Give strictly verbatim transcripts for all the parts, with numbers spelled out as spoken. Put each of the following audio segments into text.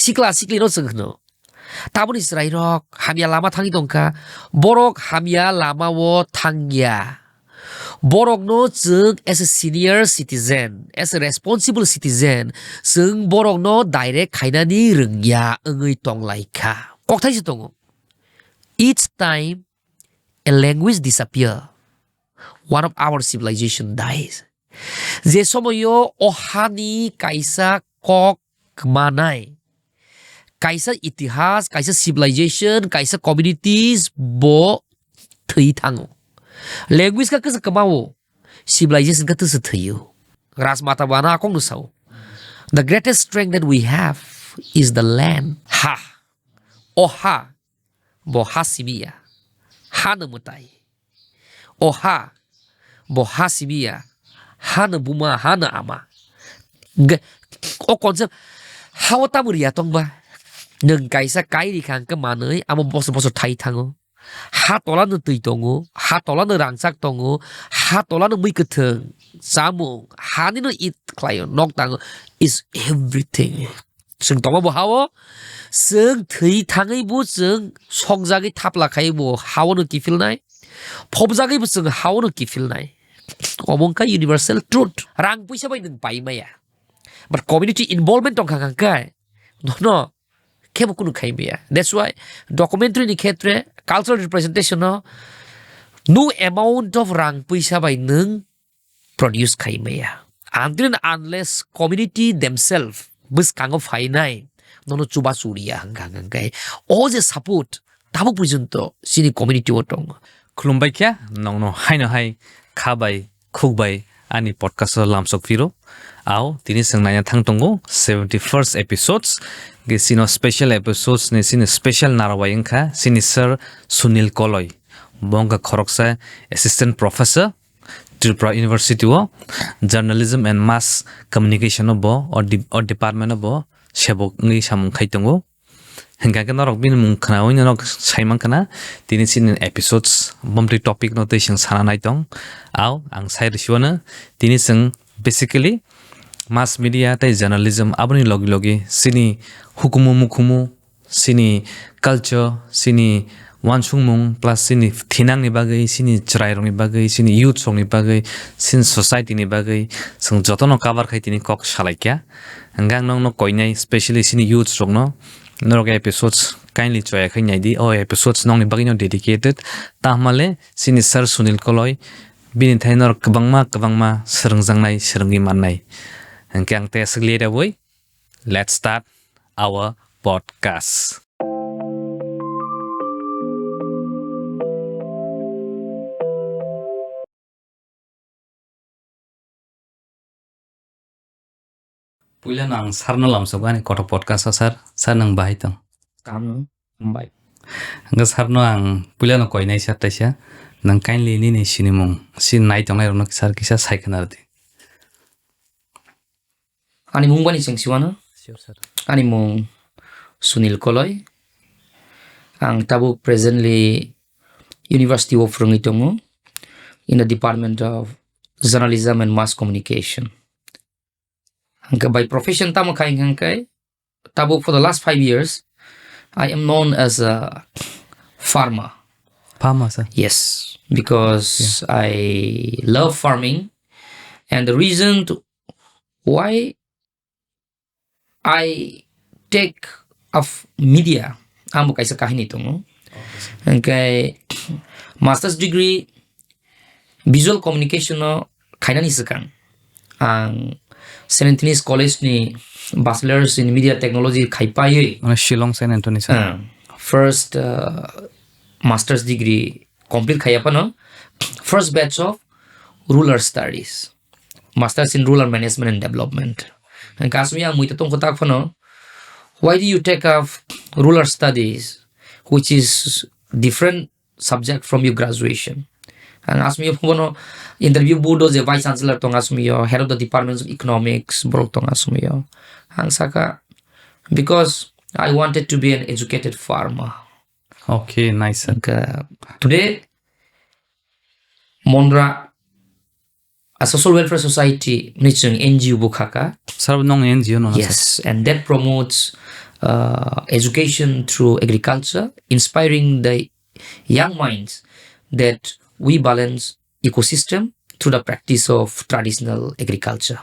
sikla siklino chwng hwno. Taboni chwrairok hamya lama thangwi tongkha, borok hamya lamao thangya. Borokno chwng as a senior citizen, as a responsible citizen, chwng borokno direct khainani rwngya wngwi tonglaikha. Kokthai se tongo. Each time a language disappear, one of our civilization dies. Je somoyo o hani kaisa kok manai, kaisa itihas, kaisa civilization, kaisa communities bo thwi thango. Language ka kisa kwmao, civilization ka tisa thwiyo. Rajmata bana akong no sao. The greatest strength that we have is the land. Ha. O ha. Bo ha simi ya. Ha no mwtai. O ha. Bo ha simi ya. Ha no buma, ha no ama. Ge-, o concept. Ha o tamo riya tong ba. Nwng kaisa kai ri kha hwnkhe manwi amo bosor bosor thai thango. Ha tola no twi tongo. Ha tola no rangchak tongo. Ha tola no mui kwthwng. Chamung. Ha ni no eat khlaio. Nok tango. Is everything. Chwng tongma bo hao, chwng thwi thangwi bo chwng sokjagwi thapla khai bo hao no kiphilnai, phobjagwi bo chwng hao no kiphilnai. Omo wngkha universal truth. Rang puisa bai nwng pai maya. But community involvement tongkha kha khe, no, no, khebo kunu khai maya. That's why documentary ni khetre cultural representation no, no amount of rang puisa bai nwng produce khai maya. Until and unless community themselves bwskango phainai, nono chuba churiya hwnkha hwnkhe o je support tabuk porjonto chini community o tongo. Khulumbai kha nongno haino hai kha bai khuk bai ani podcast o lamsok phiro. Ao tini chwng naina thang tongo seventy first episodes. Ge chino special episodes ni chini special narwai wngkha chini sir Sunil Koloi. Bo wngkha khoroksa assistant professor Tripura University o journalism and mass communication o bo o di-, o department o bo sebok wngwi samung khai tongo. Hingkha khe norok bini mung khnaui norok sai mankha na tini chini episodes bomtwi topic no twi chwng sana nai tong. Ao ang sai rwsiwano tini chwng basically mass media tei journalism aboni logi logi chini hukumu mukhumu chini culture, chini uansukmung, plus chini thinangni bagwi, chini chwrairokni bagwi, chini youths rokni bagwi, chini society ni bagwi, chwng jotono cover khai tini kok salaikha. Hwnkhe ang nokno koinai, specially chini youths rokno, norok episodes kindly choya khai naidi. O episodes nokni bagwino dedicated. Tahmale chini Sir Sunil Koloi, bini thani norok kwbangma, kwbangma swrwngjaknai, swrwngwi mannai. Hwnkhe ang tei aswk late abo, let's start our podcast. Puilano ang sarno lamsogo ani kotor podcast o, sir. Sir, nwng bahai tong? Kaham, hambai. Hwnkhe sarno ang puilano koinai sir taisa. Nwng kindly nini sinimung, si nai tongnai rokno sir kisa sai khna rwdi. Ani mung bani chwng siwano. Sure, sir. Ani mung Sunil Koloi. Ang tabuk presently university o phwrwngwi tongo in the department of journalism and mass communication. Hwnkhe by profession tamo khai hwnkhe tabuk for the last five years I am known as a farmer. Farmer, sir. Yes, because I love farming, and the reason to, why I take up media, amo kaisa kahini tongo. Hwnkhe master's degree visual communication no khainani swkang ang Saint Anthony's College ni bachelor's in media technology khai paiwi, mane Shillong Saint Anthony, sir. Ah, first, ah, master's degree complete khaiya phano first batch of rural studies, masters in rural management and development. Hwnkhe aswk ya mui tongkha tak phano, why do you take up rural studies, which is different subject from your graduation? Ang aswk ya phano interview board o je vice chancellor tong aswk ya, head of the department of economics borok tong aswk ya. Ang saka, because I wanted to be an educated farmer. Okay, nice, sir. Hwnkhe today Monra a social welfare society ni chwng N G O bo khaka. Sir, nong N G O no na, sir? Yes, and that promotes, uh, education through agriculture, inspiring the young minds that we balance ecosystem through the practice of traditional agriculture.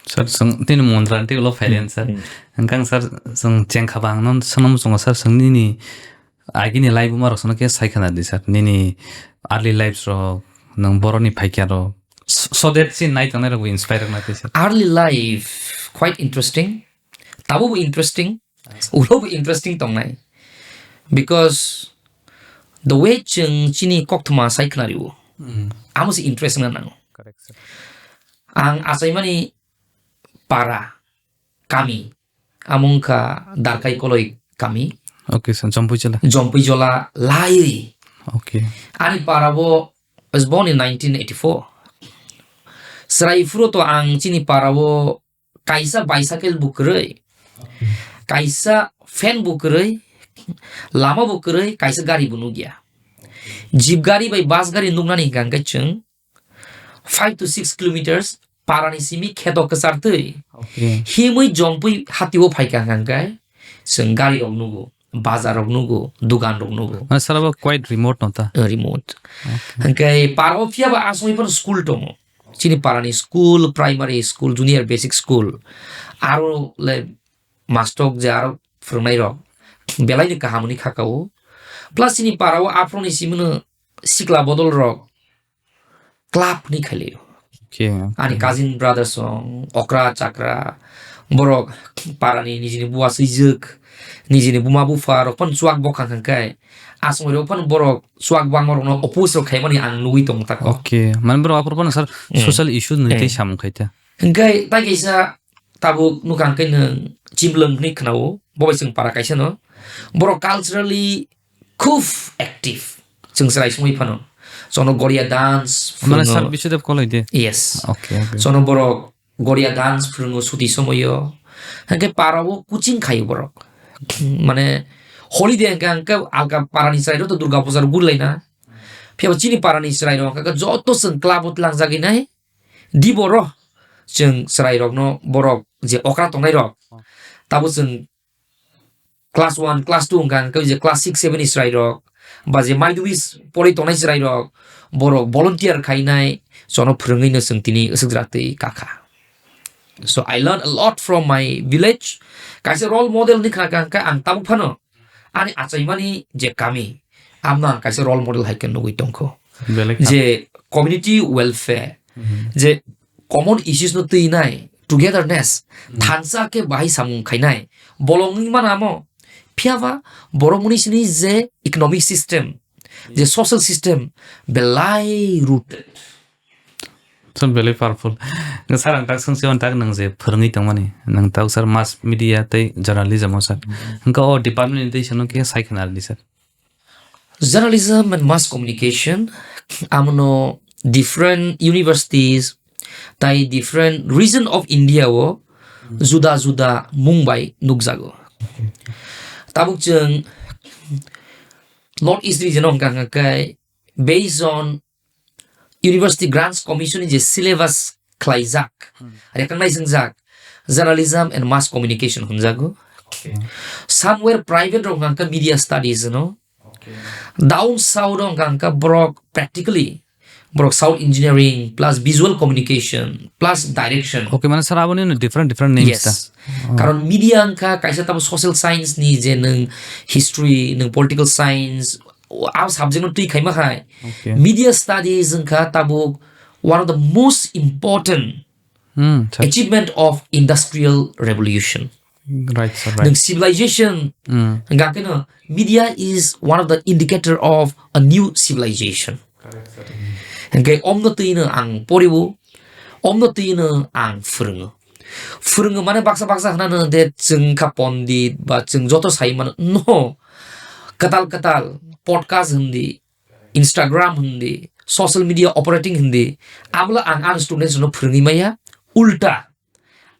Sir, chwng tini montra tei ulo phailen, sir. Hmm. Hwnkhe ang, sir, chwng chengkha ba ang no swnam chwngo, sir, chwng nini agini life buma rok sono khe sai khna di, sir. Nini early lives rok, nwng boroni phaikya rok. So, so that si nai tongnai rok bo inspire wngna tei, sir. Early life quite interesting. Tabuk bo interesting. Ulo bo interesting tongnai. Because the way chwng chini koktwma sai khna rio. Hmm. Amo se interest wngna nango. Correct, sir. Ang achaimani para, kami, amo wngkha Darkai Koloi kami. Okay, sir. Jompuijola. Jompuijola laiwi. Okay. Ani para bo, I was born in nineteen eighty-four. Chwrai phuru to ang chini para o kaisa bicycle bo kwrwi, kaisa fan bo kwrwi, lama bo kwrwi, kaisa gari bo nukya. Jeep gari bai bus gari nuknani hwnkha hwnkhe chwng five to six kilometers parani simi kheto kwchartwi. Okay. Himwi jompui hatio phaikha hwnkha hwnkhe chwng gari rok nugo, bazar rok nugo, dugan rok nugo. Mane sara bo quite remote no ta? Uh, remote. Okay. Hwnkhe paro phiya ba asongwi phano school tongo. Chini parani school, primary school, junior basic school. Aro le mastok je aro phwrwngnai rok belai ni kaham ni khaka o. Plus chini para o aphuru ni simi no sikla bodol rok club ni khailai o. Okay, okay. Ani cousin brothers song, okra chakra, borok parani nijini buwa swijwk, nijini buma bupha rok phano chuak bokha hwnkhe, asongwi rok phano borok chuak bangma rokno oppose rok khaimani ang nugwi tongo tako. Okay, mane borok aphuru phano sir, mm, social issue nwi tei, mm, samung khai ta. Hwnkhe tai kaisa tabuk nukha hwnkhe nwng Chimlwng hwnwi khna-o, bo bai chwng para kaisa no. Borok culturally khub active. Chwng chwrai songwi phano. Chono Goria dance mane phwrwngo. Sir Biswadev Koloi de? Yes. Okay, okay. Chono borok Goria dance phwrwngo suti somoyo. Hwnkhe para-o coaching khaio borok. Mane holiday hwnkhe, hwnkhe alka parani chwrairok to Durga puja rok gurilaina. Phiya bo chini parani chwrairok hwnkhe joto chwng club o tlangjagwi nai. Di boro chwng chwrairokno borok je okra tongnairok. Tabo chwng class one, class two hwnkha hwnkhe je class six, seven ni chwrairok, ba je maidubis porwi tongnai chwrairok, borok volunteer khainai, chono phwrwngwino chwng tini swkjwra twi kakha. So I learn a lot from my village. Kaisa role model ni khna kha hwnkhe ang tabuk phano ani achaimani je kami, amno ang kaisa role model hai khe nugwi tongkho. Belai kha. Je community welfare, mhm, je common issues no twi nai, togetherness, mhm, thansa khe bahai samung khainai, bolong wngwi mano amo. Phiya ba borok muni sini je economic system, je social system, belai rooted. So, belai powerful. Sir, ang tak swngsi, ang tak nwng je phwrwngwi tongmani, nwng tak sir mass media tei journalism o sir. Mhm. Hwnkhe o department ni tei sano khe sai khna rwdi sir. Journalism and mass communication, amono different universities tai different region of India o juda juda mung bai nukjago. Tabuk chwng North East region o hwnkha hwnkha khe based on University Grants Commission ni je syllabus khlaijak, hmm, recognize wngjak, journalism and mass communication hwnjago. Okay. Somewhere private rok hwnkha media studies no. Okay. Down south rok hwnkha borok practically, borok sound engineering plus visual communication plus direction. Okay, mane sir, aboni no different, different names ta. Yes. Oh. Karon media wngkha kaisa tamo social science ni je nwng history, nwng political science, o, a subject no twi khaima hai. Okay. Media studies wngkha tabuk one of the most important, hmm, sir, achievement of industrial revolution. Right, sir, right. Nwng civilization, hmm, hwnkha khe no, media is one of the indicator of a new civilization. Correct, sir. Hwnkhe omno twi no ang poriwo, omno twi no ang phwrwngo. Phwrwngo mane baksa baksa hwnano de chwng kha pondit ba chwng joto sai mano. No. Kwtal kwtal podcast hindi, Instagram hindi, social media operating hindi, abla ang ani students no phwrwngwi maya, ulta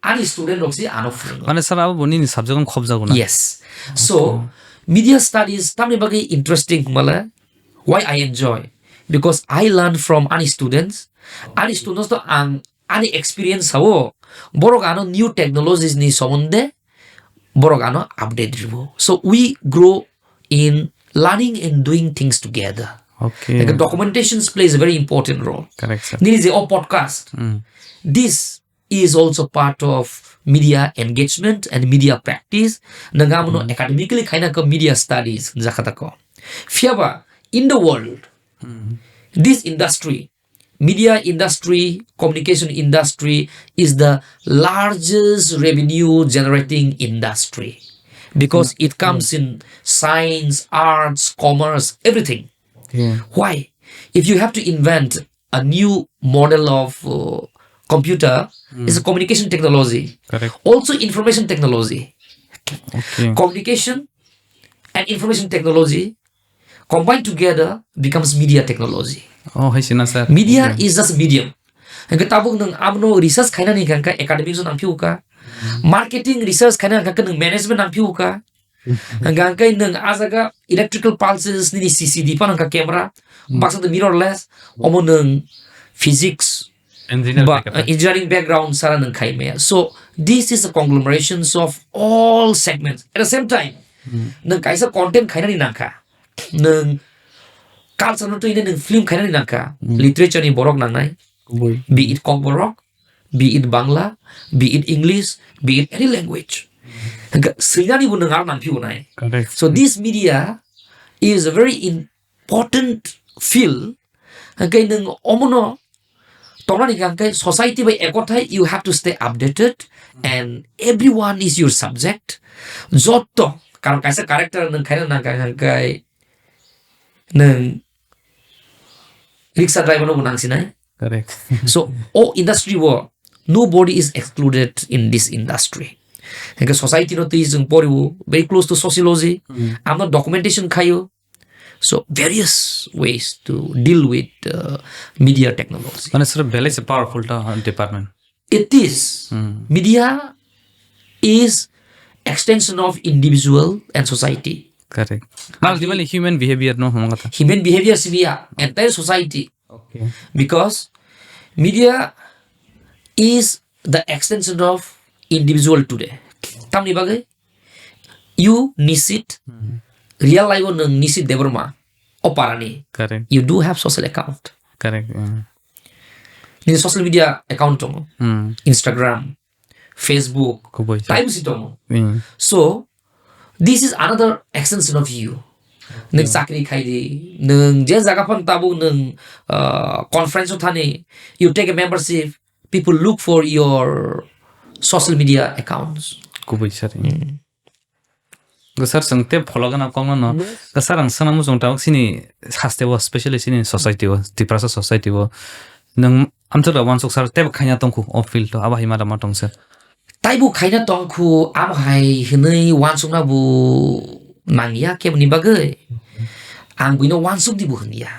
ani student rok se ano phwrwngo. Mane sir, abo bo nini subject ang khobjago na? Yes. So, okay, media studies tamni bagwi interesting hwnbale, why I enjoy? Because I learn from ani students, Ani students to ang ani experience sao, borok ano new technologies ni somonde borok ano update ribo. So we grow in learning and doing things together. Okay. Like documentation plays a very important role. Correct, sir. Nini je o podcast. Mm. This is also part of media engagement and media practice. Nang amono academically khaina ko media studies jakata ko. Phiaba in the world, this industry, media industry, communication industry is the largest revenue generating industry because it comes in science, arts, commerce, everything. Yeah. Why? If you have to invent a new model of uh, computer, it's a communication technology. Correct. Also information technology. Okay. Communication and information technology combined together becomes media technology. Oh, hai sina, sir. Media is just a medium. Hingke tabuk nung abno research khainani hingka academics nang phiuka. Marketing research khaina hingka nung management nang phiuka. Hingka hingke nung ajaga electrical pulses nini C C D pan hingka camera. Baksa the mirrorless. Omo nung physics. Engineer ba, background. Uh, engineering background sara nung khai maya. So this is a conglomerations of all segments. At the same time, nung kaisa content khainani nangkha. Nung culture no twi nung film khainani nangkha. Literature ni borok nangnai. Kubui. Be it Kokborok, be it Bangla, be it English, be it any language. Hingke swinani bo nung ar nang phiu nai. Correct. So this media is a very important field. Hingke nung omono tongnani hingke society bai ekothai you have to stay updated and everyone is your subject. Jotto karon kaisa character nung khaina nangkha hingke nung rickshaw driver no bo nang sinai. Correct. So o industry wo nobody is excluded in this industry. Hingke society no twi jung poriwo very close to sociology. Amno documentation khayo. So various ways to deal with uh, media technology. Mane sir, belai se powerful ta department. It is. Media is extension of individual and society. Correct. Ultimately human behavior no hwnga ta. Human behavior simi ya entire society. Okay. Because media is the extension of individual today. Tamni bagwi you Nisit, real life o nung Nisit Debbarma o parani. Correct. You do have social account. Correct. Nini social media account tongo. Instagram, Facebook, kubui, sir. Taibo si tongo. So this is another extension of you. Nung chakri khai di, nung je jaga phan tabuk nung uh, conference o thani, you take a membership, people look for your social media accounts. Kubui sir. Go sir, chwng tei follow gana kong no. Go sir, ang sana muchung tabuk sini haste o, specially sini society o, Tiprasa society o. Nung amchara wansuk sir tei khaina tongkhu o field o, abo hai ma tong sir. Taibo khaina tongkhu abo hai hwnwi wansukna bo nangya keboni bagwi. Ang buino wansuk di bo hwnwi ya.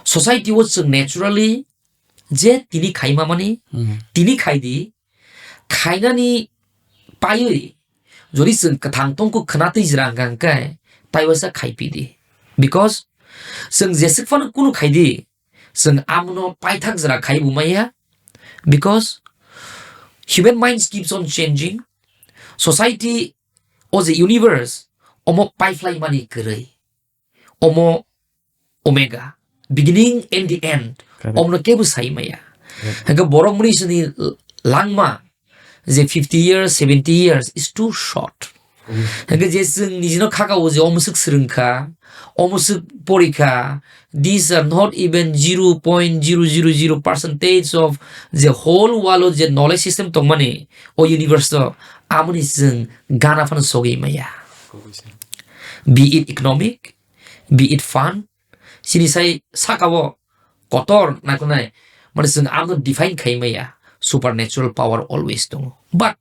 Society o chwng naturally je tini khaima mani, tini khai di, khainani paiwi jodi chwng kwthang tongkhu khna twi jra hwnkha hwnkhe taiwasa khaipi di. Because chwng jeswk phano kunu khai di, chwng amno paithak jra khai bo maya. Because human minds keeps on changing. Society o je universe omo paiphlai mani kwrwi. Omo omega, beginning and the end. Correct. Omno kebo sai maya. Correct. Hingke borok muni sini langma je fifty years, seventy years is too short. Hingke je chwng nijino khaka o je omswk swrwngkha, omswk porikha, these are not even zero point zero zero zero percentage of the whole world o je knowledge system tongmani o universe o, amoni chwng gana phano sogwi maya. Be it economic, be it fun, chini sai saka o kotor naikolnai, mane chwng ano define khai maya, supernatural power always tongo. But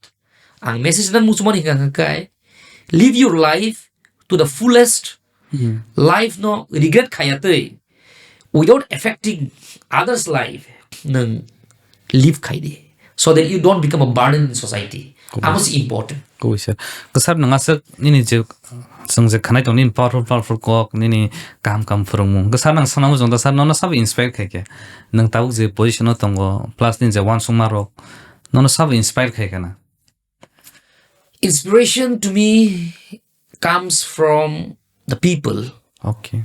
ang message dan muchumani hingka hingka kai, live your life to the fullest, life no regret khaya twi, without affecting others life, nung live khai di, so that you don't become a burden in society. Amo si important. Kubui sir. Kwsar nung aswk nini je Chwng je khwnai tong nini powerful, powerful kok, nini kaham, kaham phwrwngmung. Hwnkhe sir, nang sanamo chwng da sir, nono sabo inspire khai khe. Nwng tabuk je position o tongo, plus nini je uansukma rok, nono sabo inspire khai khe na. Inspiration to me comes from the people. Okay.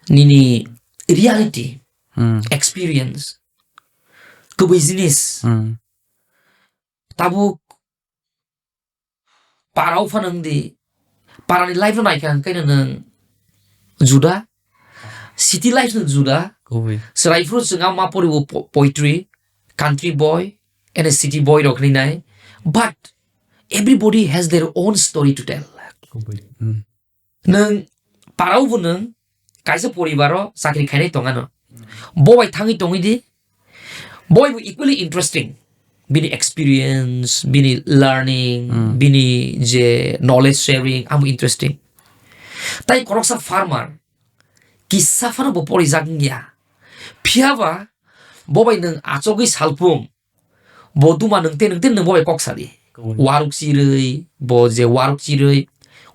Nini reality, Hmm. experience, kubui jinis. Hmm. Tabuk parao phano wng di, parani life no naikha hwnkhe no nwng juda, city life no juda. Kubui. Chwrai phuru chwng ma poriwo po-, poetry, country boy, and a city boy rok hinwi nai. But everybody has their own story to tell. Kubui. Hmm. Nwng parao bo nwng kaisa poribaro chakri khainai tongano. Bo bai thangwi tongwi di. Bo bai bo equally interesting. Bini experience, bini learning, Hmm. bini je knowledge sharing, amo interesting. Tai koroksa farmer, kisa phano bo porijak wngya. Phiyaba bo bai nwng achogwi salpung Bo duma nwng te nwng te nwng bo bai kok sadi. Kubui. Waruk chirwi, bo je waruk chirwi,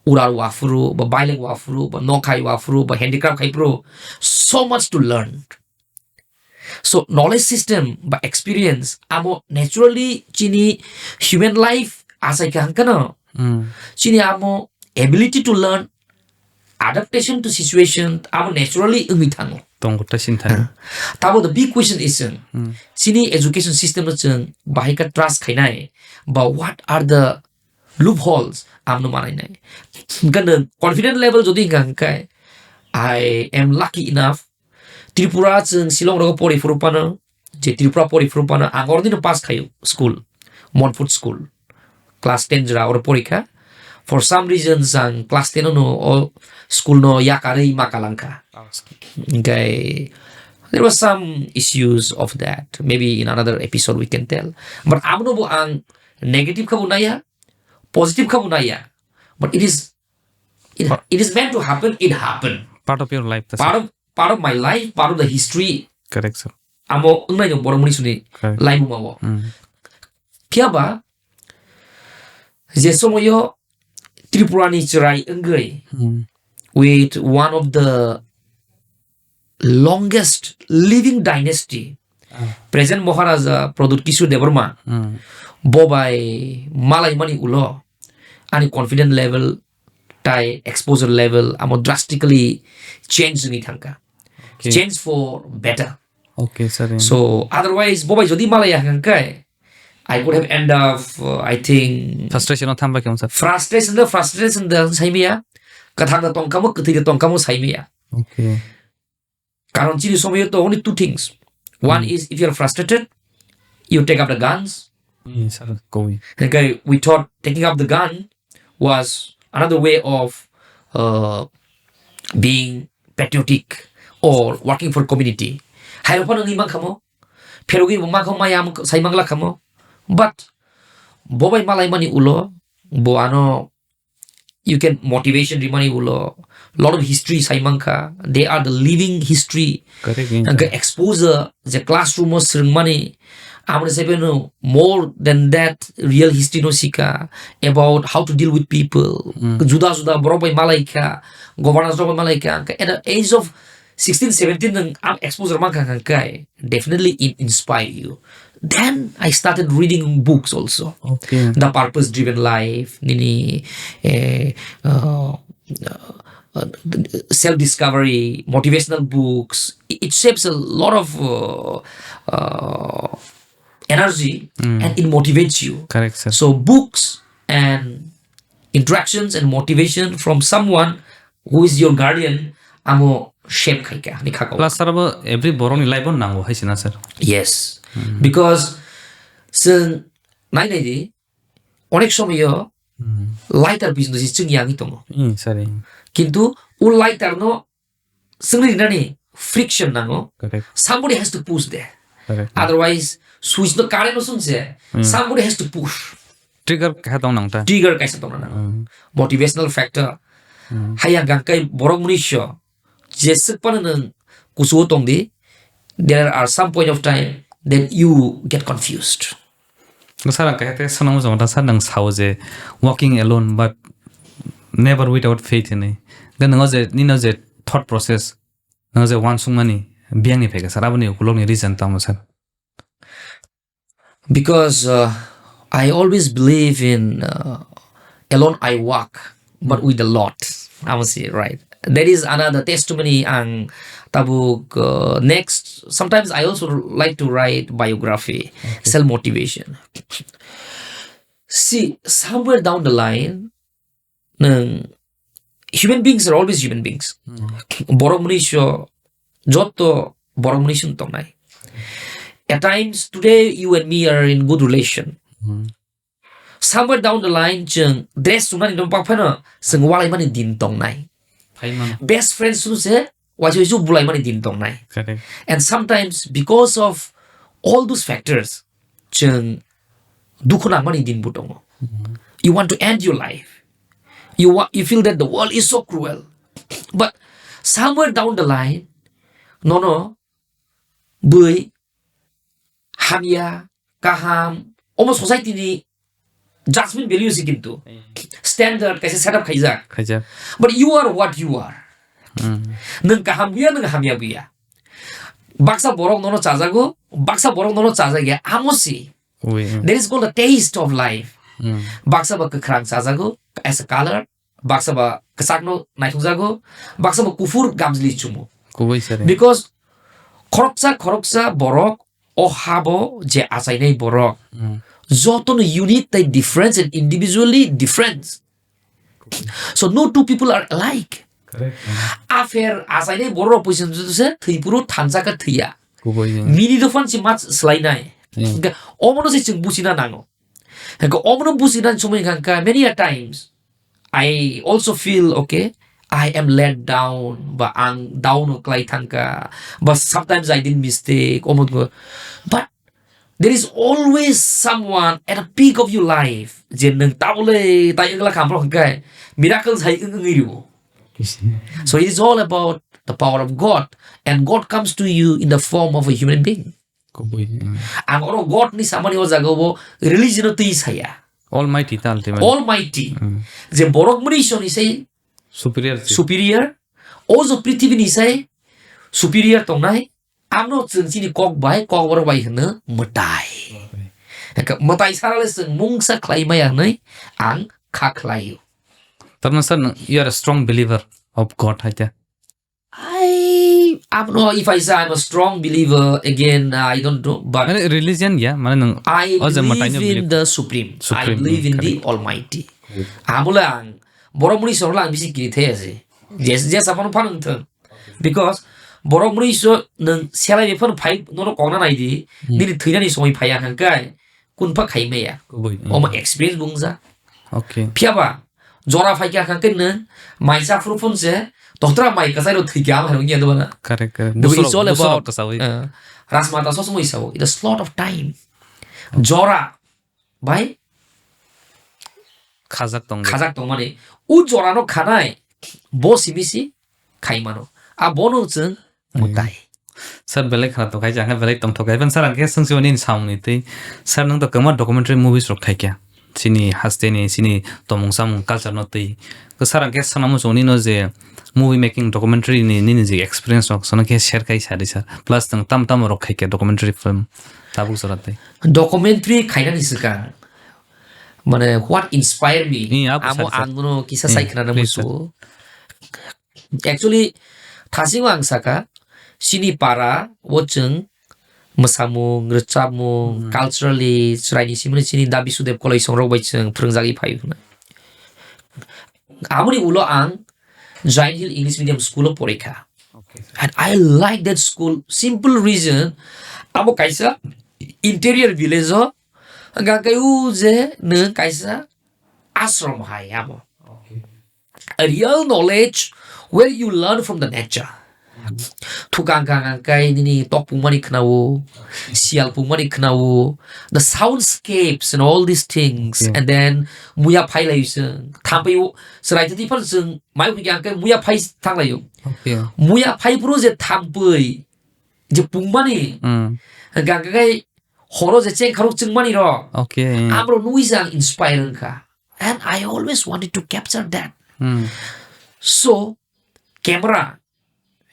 ural waphuru, bo bailek waphuru, bo nokhai waphuru, bo handicraft khaiphuru, so much to learn. So knowledge system ba experience amo naturally chini human life achai ka hangkano. Hmm. Chini amo ability to learn, adaptation to situation abo naturally wngwi thango. Tongo ta sin thani. Tabo the big question is, chwng, Hmm. chini education system no chwng bahai kha trust khainai, ba what are the loopholes amno manainai. Hwnkhe nwng confident level jodi hwnkha hwnkhe, I am lucky enough Tripura chwng Shillong rogo pori phuru phano, je Tripura pori phuru phano ang oro dino pass khaio school, Monfort school, class ten jora oro pori kha. For some reasons ang class ten no o school no yakarwi ma kalang kha. Hingkai there was some issues of that. Maybe in another episode we can tell. But abono bo ang negative kha bo naya, positive kha bo naya. But it is, it, Pa- it is meant to happen. It happened. Part of your life, that's Part it. of part of my life, part of the history. Correct, sir. Amo wngnai no borok muni suni Correct. Laibuma o. Mm. Phiya ba je somoyo Tripura ni chwrai wngwi Mm. with one of the longest living dynasty, Ah. present Maharaja Pradyut Kishore Debbarma, Mm. bo bai malaimani ulo ani confident level tai exposure level amo drastically change wngwi thangkha. Okay. Change for better. Okay, sir. So, otherwise, bo bai jodi malaya hwnkhe, I could have end up, uh, I think, Frustration o thamba khe, sir. Frustration le frustration da saimaya. Kathang da tongkamo, kwthwi da tongkamo saimaya. Okay. Karon chini somoyo to only two things. One Hmm. is if you are frustrated, you take up the guns. Hmm, sir, koi. Okay, we thought taking up the gun was another way of, uh, being patriotic or working for community. Hairo phano ni mankha mo, pherogwi bo mankha maya am sai mangla khamo. But bo bai malai mani ulo, bo ano you can motivation rimani ulo, lot of history sai mankha. They are the living history. Correct, yeah. Hingke exposure je classroom o swrwngmani, amoni sai phano more than that real history no sika about how to deal with people. Mm. Juda juda borok bai malaikha, governance rok bai malaikha. Hingke at the age of sixteen, seventeen nwng ang exposure mankha hingke definitely it inspire you. Then I started reading books also. Okay. The Purpose Driven Life, nini, eh, uh, uh, uh, self discovery, motivational books. It, it shapes a lot of, uh, uh, energy Mm. and it motivates you. Correct, sir. So books and interactions and motivation from someone who is your guardian amo shape khaika ni khako. Plus, sir, abo every borok ni life o nango hai sina, sir. Yes. Mm. Because chwng nai nai di, onek somoyo Mm. lighter business chwng yangi tongo. Mm, sir. Kintu o lighter no chwngni rinani friction nango. Correct. Somebody has to push there. Correct. Otherwise, switch no current no sung se, Hmm. somebody has to push. Trigger kaisa tong nang ta. Trigger kaisa tong nang. Hmm. Motivational factor. Hmm. Haya gangkai borok muni sio. Je suk pano nwng kusuo tong di. There are some point of time that you get confused. Sir, ang kaisa te sanang mujung ta sir, nang sao je walking alone, but never without faith hinwi. Hwnkhe nwngo je, nino je thought process, nwngo je uansukmani biyangni phaikha sir, aboni ukulukni reason tamo sir? Because, uh, I always believe in, uh, "Alone I walk, but with the Lord." I must say, right? That is another testimony ang tabuk, uh, next. Sometimes I also like to write biography, Okay. self motivation. See, somewhere down the line, nwng, human beings are always human beings. Hmm. Borok mwnwi so, joto borok mwnwi so tongnai. At times, today you and me are in good relation. Hmm. Somewhere down the line, chwng dress chumnani no bak phano, chwng walaimani din tongnai. Phaimano. Best friends no se, waisa waisa bulaimani din tongnai. Correct. And sometimes, because of all those factors, chwng dukhu nangmani din bo tongo. Mhm. You want to end your life. You wa-, you feel that the world is so cruel. But somewhere down the line, nono bui hamya, kaham, omo society ni judgment value si kintu. Hmm. Standard kaisa set up khaijak. Khaijak. But you are what you are. Hmm. Nwng kaham buya, nwng hamya buya. Baksa borok nono chajago, baksa borok nono chajagya, amo si. Ui, hmm. That is called the taste of life. Hmm. Baksa ba kwkhrang chajago as a color, baksa ba kwchakno naithokjago, baksa ba kuphur gamjli chumo. Kubui sari. Because khoroksa khoroksa borok o habo je achainai borok, Hmm. jotono unique tai different and individually different. So no two people are alike. Correct. Afer achainai borok poison se thwi phuru thansa kha thwiya. Kubui, hmm. Mini dophan si mach swlainai. Hmm. Hingke omono se chwng buchina nango. Hingke omono buchina somoi hingka many a times I also feel, okay, I am let down, ba ang down o klai thangka, ba sometimes I did mistake, omo go. But there is always someone at the peak of your life, je nwng tabole tai wngla khamrok hingke miracles hai wng wngwi rwo. So it is all about the power of God, and God comes to you in the form of a human being. Kubui, mm. Ang oro God ni samani o jaga o religion o twi saya. Almighty ta ultimately. Almighty. Mm. Je borok mani isor ni sai Superior si. Superior. O jo prithibi ni sai superior tongnai. Ano chwng chini kok bai, kok borok bai hwno mwtai. Mwtai. Eka mwtai sarale chwng mungsa khlai maya hwnwi ang kha khlaio. Tarmani sir, you are a strong believer of God, hai te? I, I don't know if I say I'm a strong believer. Again, I don't know, but Mane religion ya, mane nang I o je believe matai no in believe. The Supreme. Supreme, I believe in the correct. Almighty. Correct. Amole ang borok muni sorla ang bisi kiri thaya se. Jes, jes apano phan wng thung. Because borok muni so nang selai be phan phai nono kongna nai di. Hmm. Nini thwinani somoi phai ang hangkai. Kunpha khai maya. Kubui, Omo mm. Experience bungja. Okay. Phiya ba, jora phai kha kha khe nwng mai cha phuru phun se, totra mai kasai ro thwi kha, ama hwnwi ya dwbana. Correct, correct. Dwbwi it's all about, uh, Rajmata sosmoi sao, it is lot of time. Jora, bai? Khajak tong. Khajak tong mani. U jora no khanai, bo simi si, khai mano. A bono chwng mutai. Sir, belai khna tongkhai, jang belai tongthok hai. Sir, ang khe swngsi mani samung ni twi. Sir, nang to kwma documentary movies rok khai kya? Chini haste ni, chini tomung samung culture no twi. Ko sir, ang khe sana muchung nino je movie making documentary ni nini je experience rok sono khe share khai sadi sir. Plus tang tam tam rok khai kya documentary film tabuk sora twi. Documentary khaina ni swkang. Mane, what inspire me? Ni, abo amo sir, sir. Ang no kisa ni, sai khna na please, sir. Muchung. Actually, thasing ang saka, sini para, o chwng, mwsamung, rwchapmung, hmm. Culturally, chwraini simini chini Dabi Sudev Kolai songrok bai chwng phwrwngjagwi phai hwnwi. Aboni ulo ang Jain Hill English Medium School o porikha. Okay. And I like that school. Simple reason, abo kaisa interior village o, hwnkha khe o je nwng kaisa ashram hai abo. Okay. A real knowledge where you learn from the nature. Thukang kang kang kai nini tok pungmani khnawo, sial pungmani khnawo, the soundscapes and all these things, yeah. And then muya phai lai sung, thampai o, serai tadi phan sung, mai phi kang kai muya phai thang lai o. Okay. Muya phai pro je thampai, je pungmani, mm. Kang kai horo je cheng kharok chungmani ro. Okay. Amro nui jang inspire wngkha. And I always wanted to capture that. Hmm. So, camera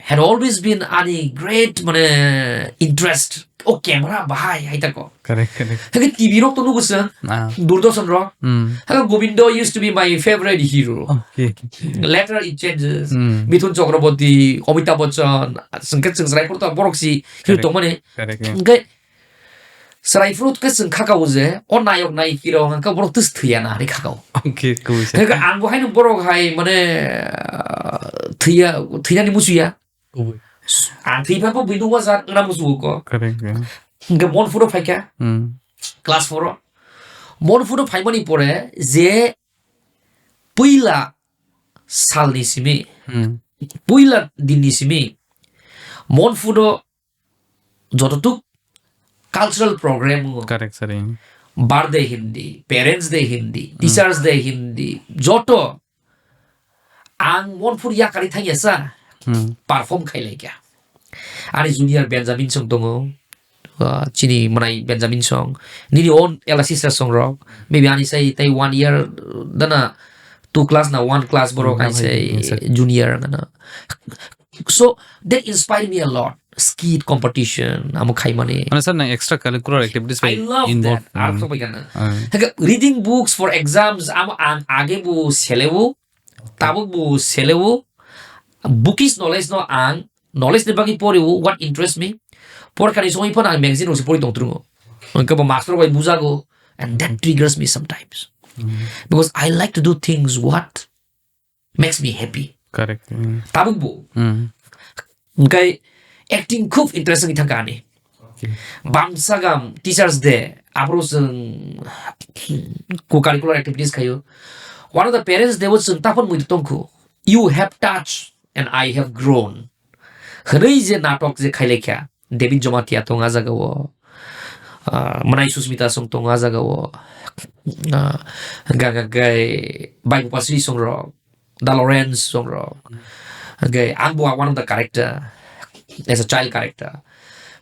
had always been ani great, mane, interest. O camera bahai, hai tako. Correct, correct. Hake T V rok to nugo sir. Ah. Doordarshan rok. Hmm. Hake Govindo used to be my favorite hero. Okay. Later it changes. Hmm. Mithun Chakraborty, Amitabh Bachchan, sengke seng serai porta borok si hero. Correct. Tongmani. Correct, yeah. Hake Chwrai phuru khe chwng khakao je, o nayok nayiki rok hwnka borok twis thwiya na hinwi khakao. Okay, kubui se. Hwnka ang bo haino borok hai mane, ah, thwiya, thwinani musuya. Kubui. Ang thwi phai pho buino wajar wngna musugo ko. Correct, yeah. Hwnka mon phuru phaikha. Hmm. Class four o. Mon phuru phaimani pore je puila salni simi, Hmm. puila dinni simi, mon phuru jototuk cultural program o, Correct, sir. Birthday hindi, Parents Day hindi, Hmm. Teachers Day hindi, joto ang mon phuru yakari thangya sa Hmm. perform khai laikha. Ani junior Benjamin song tongo, ah, chini mwnai Benjamin song, nini own elder sister song rok, maybe ani sai tai one year dana two class na one class borok Hmm, ani sai hai, hai, sir. Junior gana. So that inspired me a lot. Skit competition, amo khaimani. Mane sir, nang extra curricular activities I bai love involve, that. Ar hmm. Thok bai kana. Hmm. Hake reading books for exams, amo ang age bo selebu, tabuk bo selebu. Bookish knowledge no ang, knowledge ni bagwi poribu, what interests me. Porkhani songwi phano ang magazine rok se pori tong trungo. Hake bo master bai bujago, and that triggers me sometimes. Hmm. Because I like to do things what makes me happy. Correct. Mm. Tabuk bo. Mm. Hingkai acting khub interest wngwi thangkha ani. Okay. Bamsagam Teachers Day, aphuru chwng co-curricular activities khaio. One of the Parents Day o chwng taphon mui tongkhu. You have touched and I have grown. Hwnwi je natok je khailaikha, David Jamatia tong a jaga o, ah, Mwnai Susmita song tong a jaga o, ah, ga, ga, gai, Bai Bupasri song rok, Da Lawrence song rok, gai, ang bo one of the character, as a child character.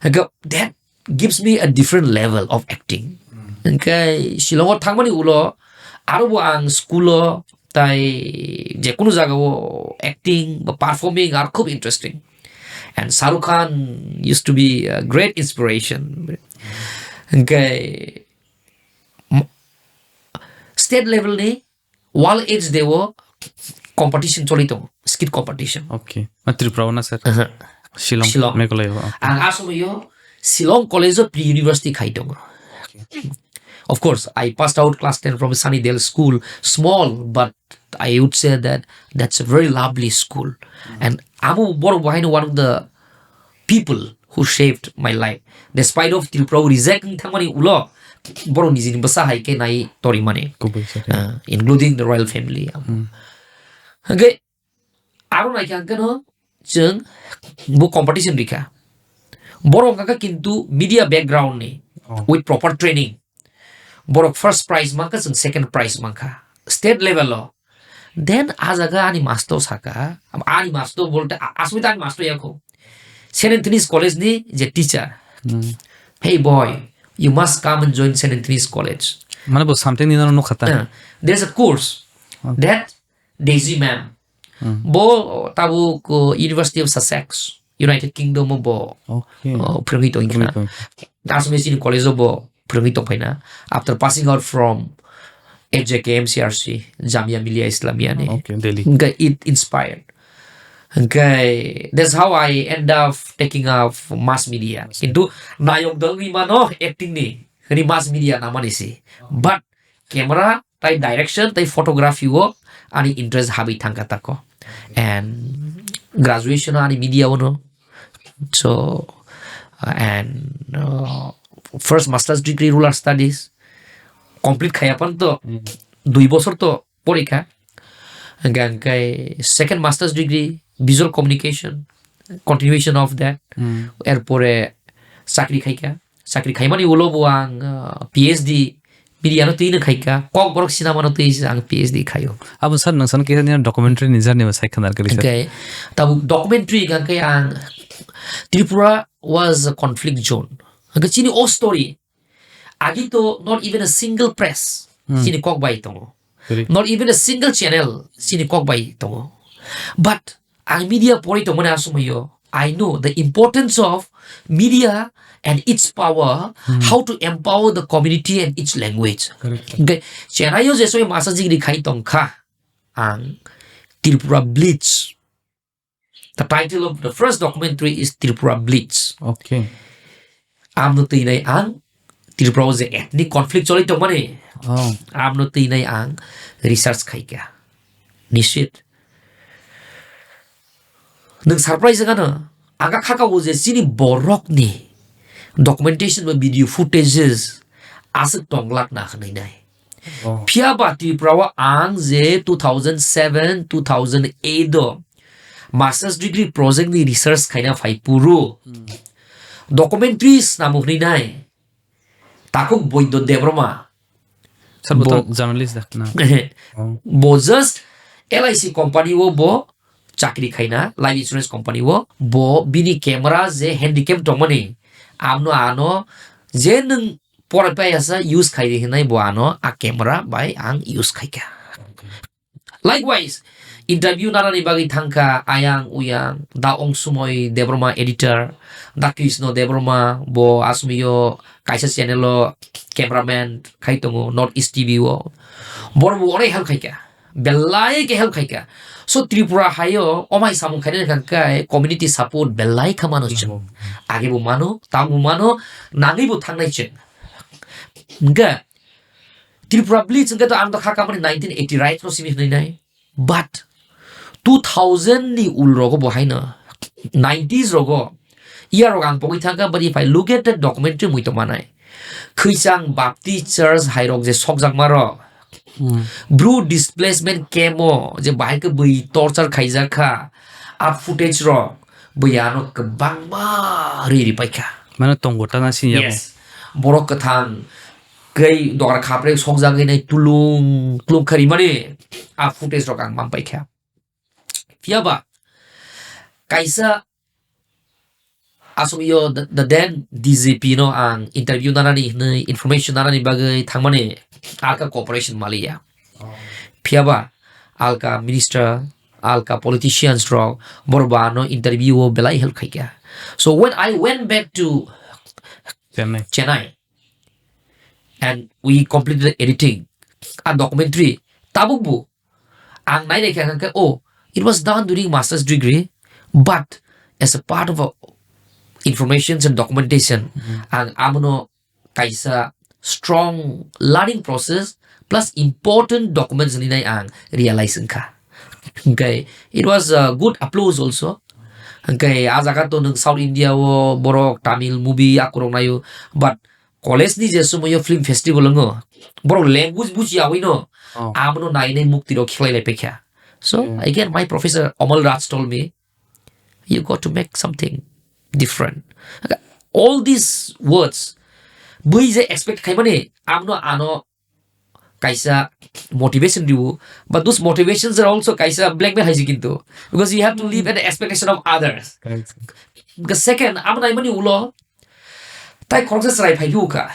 Ga, that gives me a different level of acting. Hingke Shillong o thangmani ulo aro bo ang school o tai jekunu jaga o acting ba performing are khub interesting. And Shah Rukh Khan used to be a great inspiration. Hingke m-, state level ni World AIDS Day o competition choli tongo, skit competition. Okay. Ma Tripura o na, sir? Aha. Shillong, Shillong. Meghalaya o. Okay. Ang asomoi o Shillong College o pre-university khai tongo. Okay. Of course, I passed out class ten from Sunnydale School, small, but I would say that that's a very lovely school. Mm. And abo borok bo haino one of the people who shaped my life. Despite of Tripura o reject wng thangmani ulo, borok nijini bwsa hai khe nai torimani. Kubui se. Uh, including the royal family. Hmm. Hingke aro naikha hingke no chwng bo competition rikha. Borok hingke kintu media background ni, oh, with proper training. Borok first prize mankha, chwng second prize mankha. State level o. Then a jaga ani master saka, ani master bolte, a-, asmita ani master yakho. Saint Anthony's College ni je teacher. Hmm. "Hey boy, you must come and join Saint Anthony's College." Mane bo something ni nang nukha ta? Uh, there's a course, okay, that Daisy ma'am. Hmm. Bo tabuk, uh, University of Sussex, United Kingdom o bo, okay, uh, phwrwngwi tongkha. Phwrwngwi tong. Asmita chini college o bo phwrwngwi tongphaina. After passing out from A J K M C R C, Jamia Millia Islamia ni. Okay, Delhi. Hingke it inspired. Hingke that's how I end up taking up mass media. Mass media. Kintu nayok dol ni mano acting ni. Hini mass media namani si. But camera, tai direction, tai photography o ani interest habwi thangkha tako. And graduation o ani media o no. So, uh, and, uh, first master's degree rural studies complete khaya pan to, hmm, dui bosor to porikha. Hingke, hingke second master's degree visual communication, continuation of that. Hmm. Erpore chakri khaikha. Chakri khaimani ulo bo ang, uh, P H D media no twi no khaikha. Kokborok sinama no twi se ang P H D khaio. Abo sir, nang san kisa ni documentary ni journey bo sai khna rwgwi sir. Hingke tabuk documentary hingke ang Tripura was a conflict zone. Hingke chini o story agi to not even a single press, hmm, chini kok bai tongo. Correct. Not even a single channel chini kok bai tongo. But ang media pori tongmani asumai yo, I know the importance of media and its power, Hmm. how to empower the community and its language. Correct. Okay, Chennai o je soi masa jigri khai tongkha ang Tripura Blitz. The title of the first documentary is Tripura Blitz. Okay. Amno twi nai ang Tripura o je ethnic conflict choli tongmani. Oh. Amno twi nai ang research khaika. Nishit. Nwng surprise wngano, aga khaka o je chini borokni documentation ba video footages aswk tonglak na hwnwi nai. Oh. Phiya ba Tripura o ang je two thousand seven, two thousand eight o master's degree project ni research khaina phai puru. Hmm. Documentary snamo hwnwi nai. Takhuk Boido Debbarma. Sir, bo Bo to journalist da. Na. Oh. Bo just L I C company o bo chakri khaina, life insurance company o. Bo bini camera je handicap tongmani. Amno ano je nwng porai pai asa use khai di hinai bo ano a camera bai ang use khaika. Okay. Likewise, interview narani bagwi thangkha ayang uyang, da Ongsumoi Debbarma editor, da Krishna Debbarma, bo asmiyo kaisa channel o cameraman khai tongo, North East T V o. Bor bo onek help khaika, belai ke help khaika. So Tripura hayo omai samung khainani kha kai community support belai kha mano chwng. Namo. Age bo mano, tamo mano, nangwi bo thangnai chwng. Hingkhe Tripura Blitz hingkhe to ang to kha kamani nineteen eighty right no simi hwnwi nai. But two thousand ni ul rogo bo haino, nineties rogo, year rok ang pogwi thangkha, but if I look at the documentary mui to manai. Khwichang Baptist Church hai rok je sokjakma rok. Hmm. Bru displacement camp o je bahai khe bui torture khaijak kha, a footage rok bui ano kwbangma ri ri paikha. Mane tongo ta na sini yabo. Yes. Borok kwthang kei dogar khapre sokjagwi nai tulung tulung kharimani a footage rok ang man paikha. Phiya ba kaisa aswk yo the, the then D G P no ang interview nanani hinwi information nanani bagwi thangmani alka cooperation maliya. Oh. Phiya ba alka minister, alka politicians rok borok ba ano interview o belai help khaikha. So when I went back to Chennai. Chennai, and we completed the editing. A documentary, tabuk bo, ang nai naikha hwnkhe, oh, it was done during master's degree, but as a part of a informations and documentation, Mhm. ang amono kaisa strong learning process plus important documents ni nai ang realize wngkha. Hwnkhe it was a good applause also. Hwnkhe a jaga to nwng South India o borok Tamil movie akurok naio, but college ni je somoyo film festival wngo, borok language bujiyawi no, Oh. Abono nainai mukti rok khlai lai paikha. So, Yeah. Again, my professor Amal Raj told me, "You got to make something different." All these words, bui je expect khaimani, amno ano kaisa motivation riwo, but those motivations are also kaisa blackmail haisi kintu, because you have to live at the expectation of others. Correct. The second, amo naimani ulo, tai khoroksa chwrai phai phiyokha,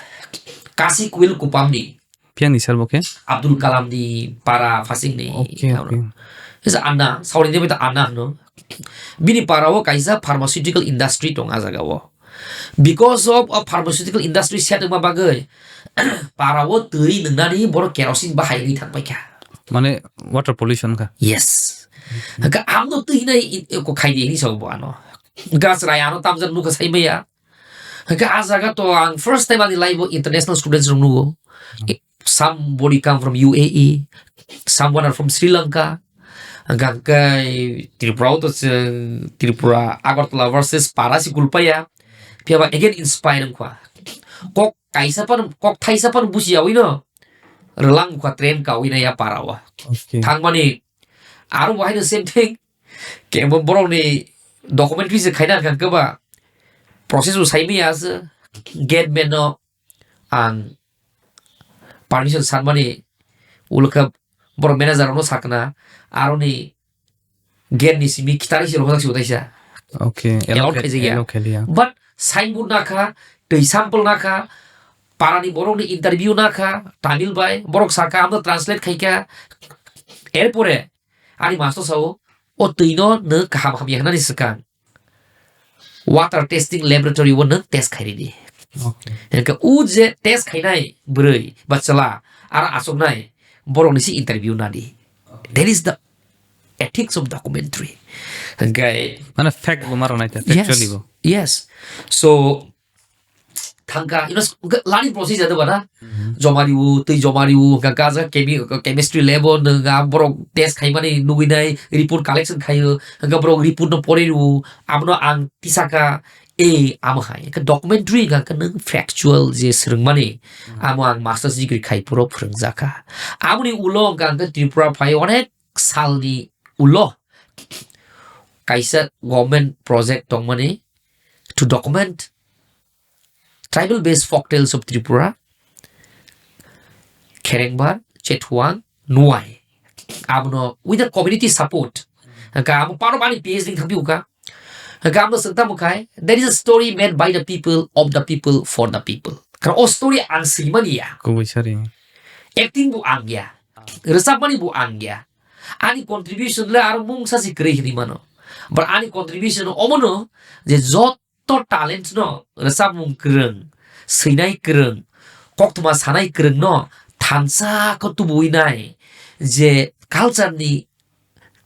Kasi Kuil Kupamni. Phiya ni sir bo khe? Abdul Kalam ni para phasing ni. Okay, okay. Is Anna, South India bai ta Anna no. Bini para o kaisa pharmaceutical industry tong a jaga o. Because of a pharmaceutical industry set wngma bagwi, para o twi nwngnani borok kerosene bahai wngwi thang paikha. Mane water pollution kha? Yes. Hwnkhe amno twi hinai i-, i-, ko khai di hinwi sago bo ano. Gas rai ano tamjak nukha sai maya. Hwnkhe a jaga to ang first time ani life o international students rok nugo. Hmm. Somebody come from U A E, someone are from Sri Lanka. Hwnkhe Tripura o to chwng Tripura Agartala versus para si kulpaya. Phiya ba again inspire wngkha. Kok kaisa pan, kok thaisa pan busi yawi no. Rwlang wngkha train kawi na ya para o. Okay. Thangmani aro bo haino same thing. Kebo borok ni documentary se khaina kha keba process bo sai maya se gate man no ang permission sanmani ulo khe borok manager rokno sakna aroni gate ni simi kitari se rojak se utaisa. Okay, allow khaijak ya. Allow khailiya. But signboard nakha, twi sample nakha, parani borokni interview nakha, Tamil bai, borok sakha, amno translate khaikha. Erpore ani master sao, "O twino nwng kaham hamya hwnani swkang water testing laboratory o nwng test khairidi." Okay. Hwnkhe o je test khainai bwrwi ba chwla, aro achuknai borokni si interview nadi. That is the ethics of documentary. Hwnkhe Mane fact bo ma rwnai ta, yes, factually bo. Yes. So, thangkha, you know, learning process jado bana. Mhm. Joma riu, twi joma riu, hwnkha khe chemical chemistry lab o nwng a borok test khaimani nugwi nai, report collection khaio, hwnkha borok report no pore riu, abono ang tisaka, e, amo hai. Hwnkha documentary hwnkha khe nwng factual je swrwngmani, mhm, amo ang master's degree khai puro phwrwngjakha. Amoni ulo hwnkha khe Tripura phai onek salni ulo kaisa government project tongmani to document tribal based folk tales of Tripura, Kherengbar, Chethuang, Nuai. Abono with the community support. Hwnkha abo part of ani P H D thangpi uka. Hwnkha abono swngtamo khai, there is a story made by the people, of the people, for the people. Kar o story ang swimani ya. Kubui sari. Acting bo ang ya. Rwchapmani bo ang ya. Ani contribution le aro mungsa si kwrwi hinwi mano. But ani contribution omono je jot to talent no, rwchapmung kwrwng, swinai kwrwng, koktwma sanai kwrwng no thansa khe tubuwi nai je culture ni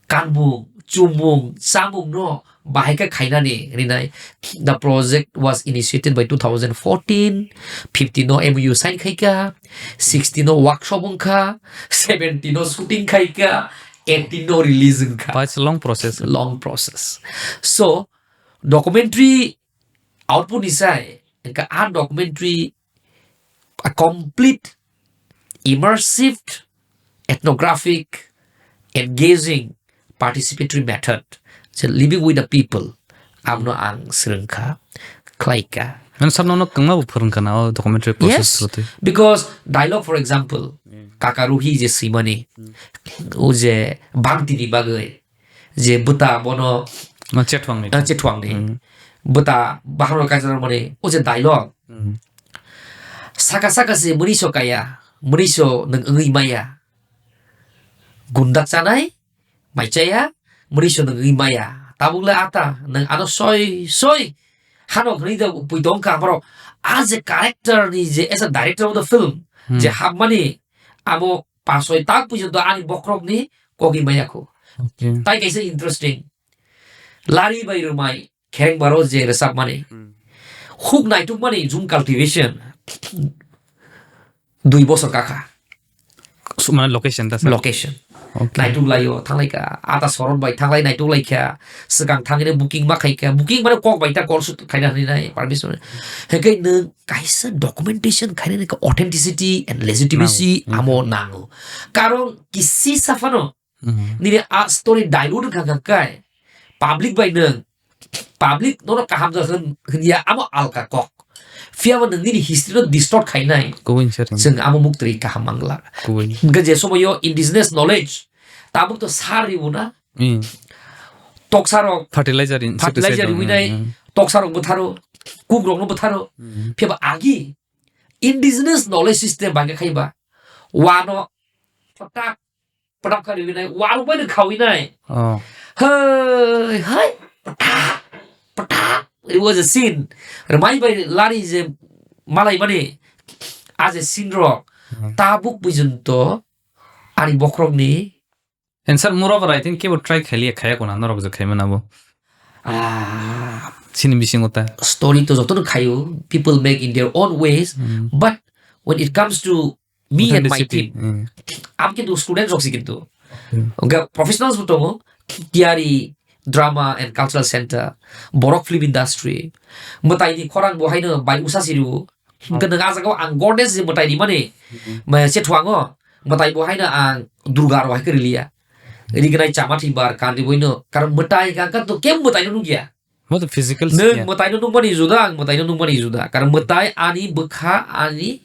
kanmung, chumung, chamung no bahai khe khainani rinai. The project was initiated by two thousand fourteen, fifteen no M O U sign khaikha, sixteen no workshop wngkha, seventeen no shooting khaikha, eighteen no release wngkha. But it's a long process. Long process. So, documentary output ni sai, hwnkha a documentary a complete, immersive, ethnographic, engaging, participatory method. So living with the people, abono ang swrwngkha, khlaikha. Mane sabno no kwngma bo phwrwngkha na o documentary process. Yes, through twi. Because dialogue, for example, kaka ruhi je swimani, o je bangtini bagwi, je bwta bono, no, chetwangni. Ah, chetwangni. Mm. Bwta bahano kaisa mani, o je dialogue. Mm. Saka saka se muriso kaya, muriso nwng wngwi maya. Gundak chanai, mai chaya, muriso nwng wngwi maya. Tabuk le ata, nwng ano soi, soi. Hano khni da pui tong ka borok. A je character ni je as a director of the film, hmm, je hapmani abo pasoi tak puijo do ani bokrok ni kogi maya kho. Okay. Tai kaisa interesting. Lari bai rwmai khereng baro je rwchapmani. Hmm. Huk naitukmani jung cultivation. Dui bosor kakha. Su-, mane location ta, sir? Location. Okay. Naituk laio, thanglai ka. Ata sorot bai thanglai naituk lai kha. Swkang thangwi booking ma khai kha. Booking mane kok bai ta call shoot khaina hwnwi nai permission. Hekai nwng kaisa documentation khainani ka authenticity and legitimacy. Nango. Amo nango. Karon kisi saphano, mhm, nini a story dilute wngkha kha kai public bai nwng, public nono kaham jak hwn hwnya amo alka kok. Phiya bo nwng nini history no distort khainai. Kubui sir. Chwng amo muktwi kaham mangla. Kubui. Hwnkhe je somoyo indigenous knowledge tabuk to sar ribu na. Hmm. Toksa rok fertilizer in, fertilizer insecticide riwi nai, hmm, toksa rok bwtharo, kuk rok no bwtharo. Hmm. Phiya bo agi indigenous knowledge system bangkha khaiba. Wano phatak phatak kha riwi nai, wano bai khawi nai. Oh. Hei, hei, phatak, phatak. It was a scene. Rwmai bai lari je malai mani, a je scene rok. Hmm. Tabuk pujunto ani bokrok ni. And sir, moreover, I think kebo try khailiya khaya kona norok je khaimana bo. Ah. Sini bisingo ta. Story to jotono khayo, people make in their own ways, hmm, but when it comes to me and my team, authenticity, hmm, am kintu student rok si kintu. Hmm. Hwnkhe professionals bo tongo, Tiari Drama and Cultural Center, Borok Film Industry, mwtai ni khorang bo haino bai usa siru. Hwnkhe nwng ah jagao ang goddess je mwtai rimani, hmm, ma se thuango, mwtai bo haino ang Durga rok hai khe riliya. Rignai chama thwibar kandi boino, karon mwtai hwnkhe to kem mwtai no nukya. Bo to physical. Nwng sih ya. Mwtai no nukmani juda, ang mwtai no nukmani juda. Karon mwtai ani bwkha ani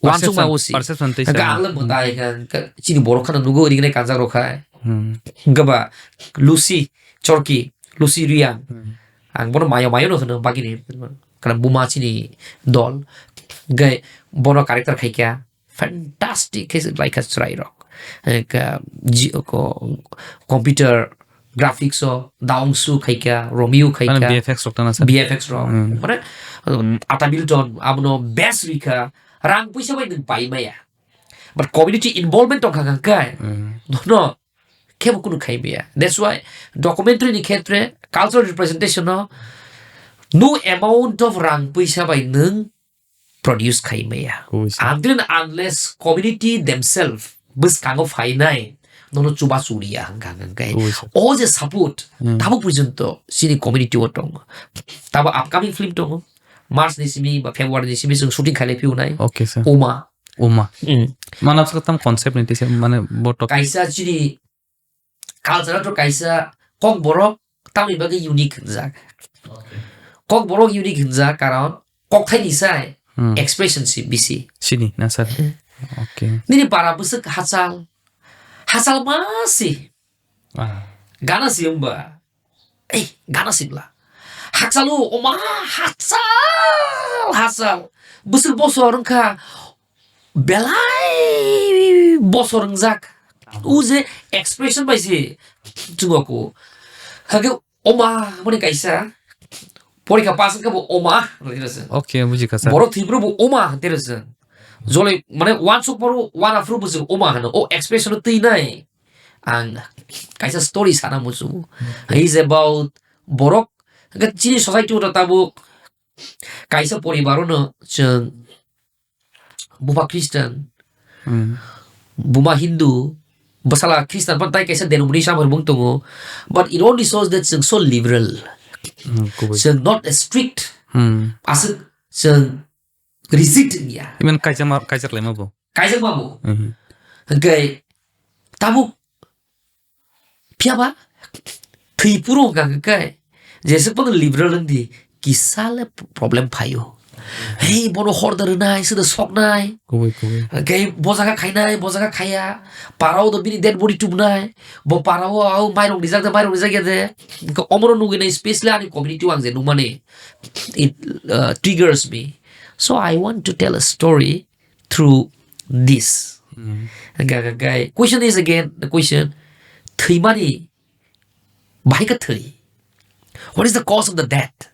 wansukma usi. Perception, perception tei. Hwnkhe sa. Ang le mwtai hwnkhe chini borok khana nugo rignai kanjak rok hai. Hmm. Hwnkhe ba Lucy Chorki, Lucy Riang. Hmm. Ang bono mayo mayo no hwno bagini. Karon buma chini dol. Hwnkhe bono character khaikha, fantastic khe se khlaikha chwrairok. Hwnkhe ji-, ko-, computer graphics o Daongsu khaikha, Romeo Mane khaikha, B F X rok tana sa. B F X rok. Hmm. Mane, um, Ata Milton abono best rikha, rang puisa bai nwng pai maya. But community involvement tongkha kha khe, Hmm. no, no, khebo kunu khai maya. That's why documentary ni khetre cultural representation no, no amount of rang puisa bai nwng produce khai maya. Kuisa. Until and unless community themselves bwskango phainai, nono chuba churiya hwnkha hwnkhe. Kuisa. O je support, Hmm. tabuk porjonto chini community o tongo. Tabo upcoming film tongo. March ni simi ba February ni simi chwng shooting khailai phiyunai. Okay, sir. Uma. Uma. Hmm. Manab sa tam concept ni tisa mane botok. Kaisa chini culture to kaisa Kokborok tamni bagwi unique hwnjak. Kokborok unique hwnjak karon kokthai ni sai Hmm. expression si bisi. Sini na sir. Hmm. Okay. Nini para bwswk hachal. Hachal ma si. Ah. Gana si wngba. Ei, gana sibla. Hachalo, oma, hachal, hachal. Bwswk bosor wngkha. Belai bosor wngjak. O je expression bai se chwngoko. Hake oma mani kaisa. Porikha pass wngkha bo oma, hwnwi rwse. Okay, bujikha sir. Borok thwibro bo oma hwnwi rwse. Jole, mane, wansuk poro, wana phuru bwswk oma hwno. O expression twi nai. Ang kaisa story sana muchungo. He is about borok, hwnkhe chini society o tabuk kaisa poribar no chwng bupha Christian, Hmm. buma Hindu, bwsala Christian, but tai kaisa denomination amar bung tongo. But it only shows that chwng so liberal. Hmm, kubui. Chwng not as strict. Hmm. Aswk chwng rigid wngya. Even kaisa ma-, kaisa khlaima bo. Kaijak babu. Mhm. Hwnkhe tabuk phiyaba thwi phuru hwnkha hwnkhe jeswk phano liberal wngdi kisa le problem phaio. Hei, bono hor da rwnai, sida soknai. Kubui, kubui. Hwnkhe bo jaga khainai, bo jaga khaiya. Parao do bini dead body tubnai. Bo parao au mairok rijak de, mairok rijak ya de. Hwnkhe omono nugwi nai, specially ani community o ang je nukmani. It, uh, triggers me. So I want to tell a story through this. Mm. Ga-, ga-, ga-, question is again the question, thwimani bahai kha thwi? What is the cause of the death?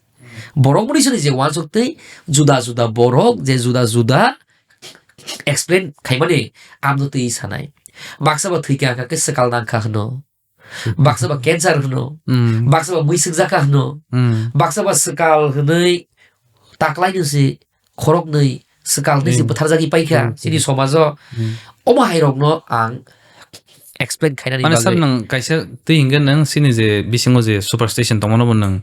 Borok mani sini je wansuk twi juda juda borok je juda juda explain khaimani amno twi sanai. Baksa ba thwi kha khe swkal nang kha hwno. Baksa ba cancer hwno. Mm. Baksa ba mui swkjak kha hwno. Mm. Baksa ba swkal hwnwi taklaino se khoroknwi swkal hwnwi se Mm. bwtharjagwi paikha Mm. chini somajo. Mm. Omo hairokno ang explain khainani Mane sir, bagwi. Nwng kaisa twi hingkhe nwng chini je bisingo je superstition tongmano bo nwng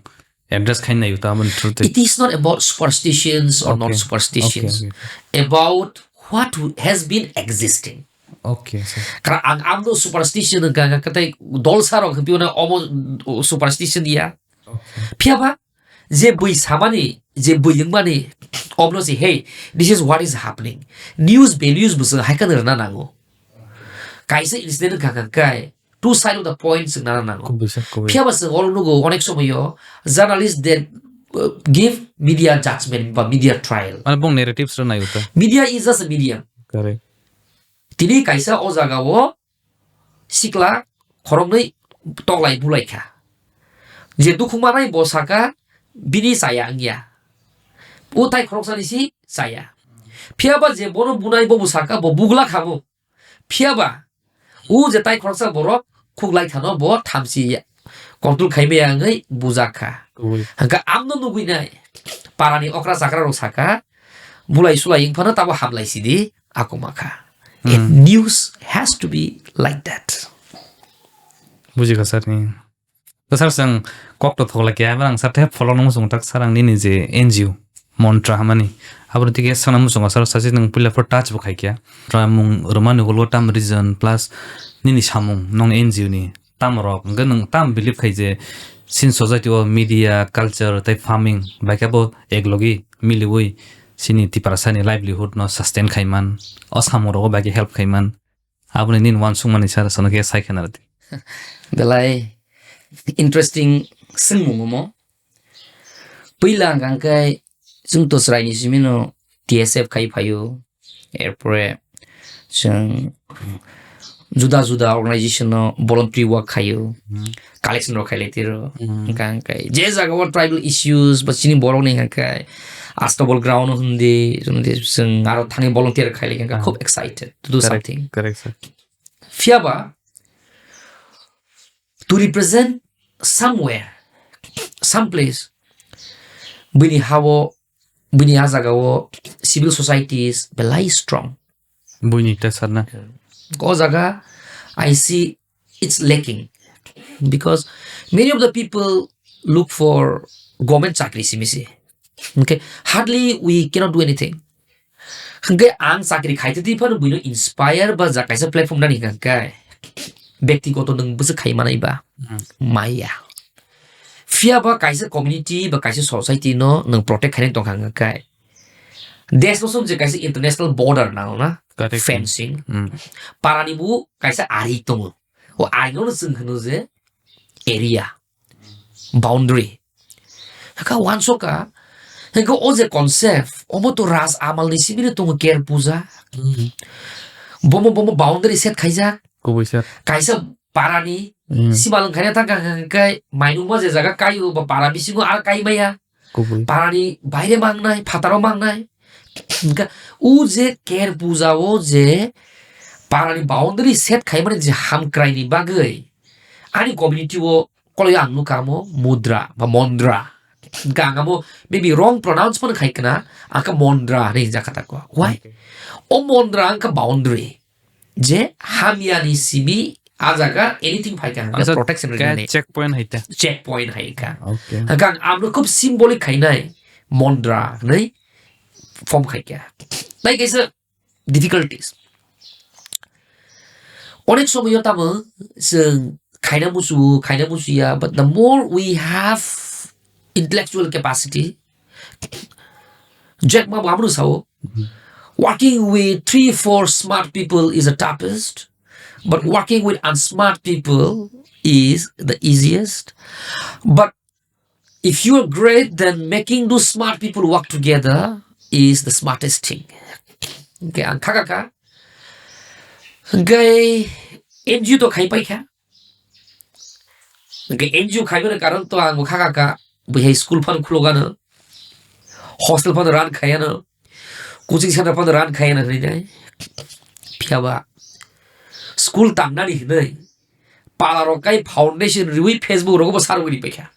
address khaina naio ta, aboni through twi. It is not about superstitions or not Okay. Superstitions. Okay, okay. About what has been existing. Okay, sir. Kara ang amno superstition wngkha, wngkha, tei dolsa rok hwnphi mano omo superstition ya. Okay. Phiya ba, je bui samani, je bui wngmani, omno se, "Hey, this is what is happening." News values bo se hai khe rwna nango. Kaisa incident wngkha kha kai, two side of the point se nana nango. Kubui sir, kubui. Phiya ba se oro nugo onek somoyo journalist that, uh, give media judgment ba media trial. Mane bong narratives rw naio ta. Media is just a medium. Correct. Tini kaisa o jaga o sikla khoroknwi toklai bulai kha. Je dukhu manai bo saka bini chaya wngya. O tai khoroksani si chaya. Phiya ba je bono bunai bo bo saka bo bugla kha bo. Phiya ba o je tai khoroksa borok khuklai thano bo thamchi control khai maya wngwi bujak kha. Ui. Hwnkhe amno nugwi nai parani okra chakra rok saka bulai sulai wng phano tabo hamlai sidi akoma kha. It Hmm. news has to be like that. Bujikha sir ni. To sir, chwng kok to thok lai khe, abo ang sir tei follow nang muchung tak sir, ang nini je N G O Mantra hamani. Abo tike sana muchung sir, sasi nang puila pho touch bo khai khe. Tramung romani ulo tam reason plus nini samung nong N G O ni tam rok, hwnkhe nwng tam believe khai je sin society o media, culture tei farming bai khe bo ek logi miliwi sini Tiprasa ni livelihood no sustain khai man, o samung rogo bai khe help khai man. Aboni nini uansukmani sir, sono khe sai khe narwdi. Belai interesting swngmung omo. Puila hwnkha khe chwng to chwraini simi no T S F khai phaio, erpore chwng juda juda organization no voluntary work khaio, Hmm. collection rok khailai tiro, Hmm. hwnkha hwnkhe je jaga o tribal issues ba chini borok ni hwnkha hwnkhe Astabal ground o hwndi, hwndi chwng aro thani volunteer khailai hwnkha, Ah. khub excited to do Correct, something. correct, sir. Phiya ba to represent somewhere, some place, bini ha o, bini a jaga o civil society is belai strong. Buini ta sarna. O jaga I see it's lacking because many of the people look for government chakri simi se. Okay, hardly we cannot do anything. Hwnkhe ang chakri khaitwtwi phano buino inspire ba ja kaisa platform nani hwnkha hwnkhe, bektigoto nwng bwswk khai manai ba? Hmm. Maya. Phiya ba kaisa community ba kaisa society no nwng protect khainai tongkha hwnkha hwnkhe, desh no song je kaisa international border nango na, Correct. fencing. Hmm. Parani bo kaisa ari tongo. O ari no chwng hwno je area, boundary. Haka wansoka, haka o je concept, omo to Ras Amal ni simi tongo Ker Puja. Hmm. Bomo, bomo boundary set khaijak. Kubui sir. Kaisa parani Hmm. simalwng khaina thangkha hwnkhe mainungma je jaga kaio ba para bisingo ar kai maya. Kubui. Parani baire mangnai, phataro mangnai. Hwnkhe o je Ker Puja o je parani boundary set khaimani je hamkraini bagwi ani community o koloi ang nukha amo mudra ba mondra. Hwnkhe ang amo maybe wrong pronounce phano khai khna, ang khe mondra hinwi hinjak kha tako. Why? Okay. O mondra wngkha boundary. Je hamyani simi a jaga anything phai kha, hwnkhe Acha, protection khe rinani. Checkpoint hai ta. Checkpoint hai kha. Okay. Hwnkhe ang amno khub symbolic khainai mondra hinwi form khai kha. Tai kaisa difficulties. Onek somoyo tamo chwng khaina musu, khaina musuya, but the more we have intellectual capacity, Jack Ma bo amro sao, Mhm. working with three, four smart people is the toughest, but working with unsmart people is the easiest. But if you are great, then making those smart people work together is the smartest thing. Hwnkhe ang kha kha kha. Hwnkhe N G O to khai pai kha. Hwnkhe N G O khai mani karon to ang bo kha kha kha. Bo hai school phano khulogano. Hostel phano run khaiano. Coaching center phano run khaiano hinwi nai. Phiya ba school tangnani hinwi pala rok kai foundation riwi Facebook rogo bo sarwi ri paikha.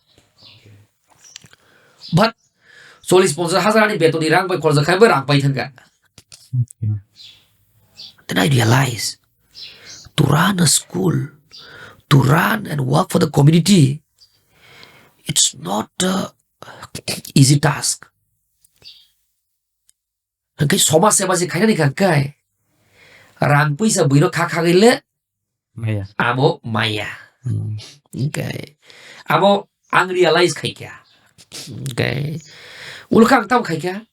But chollish ponchash hajar ani betoni rang bai khorja khai bai rang pai thangkha. Okay. Then I realize to run a school, to run and work for the community, it's not a easy task. Hwnkhe somaj seba se khainani kha hwnkhe rang puisa buino kha khagwi le Maya. Abo maya. Hmm. Hwnkhe abo ang realize khaikha. Hwnkhe ulo khe ang tamo khaikha.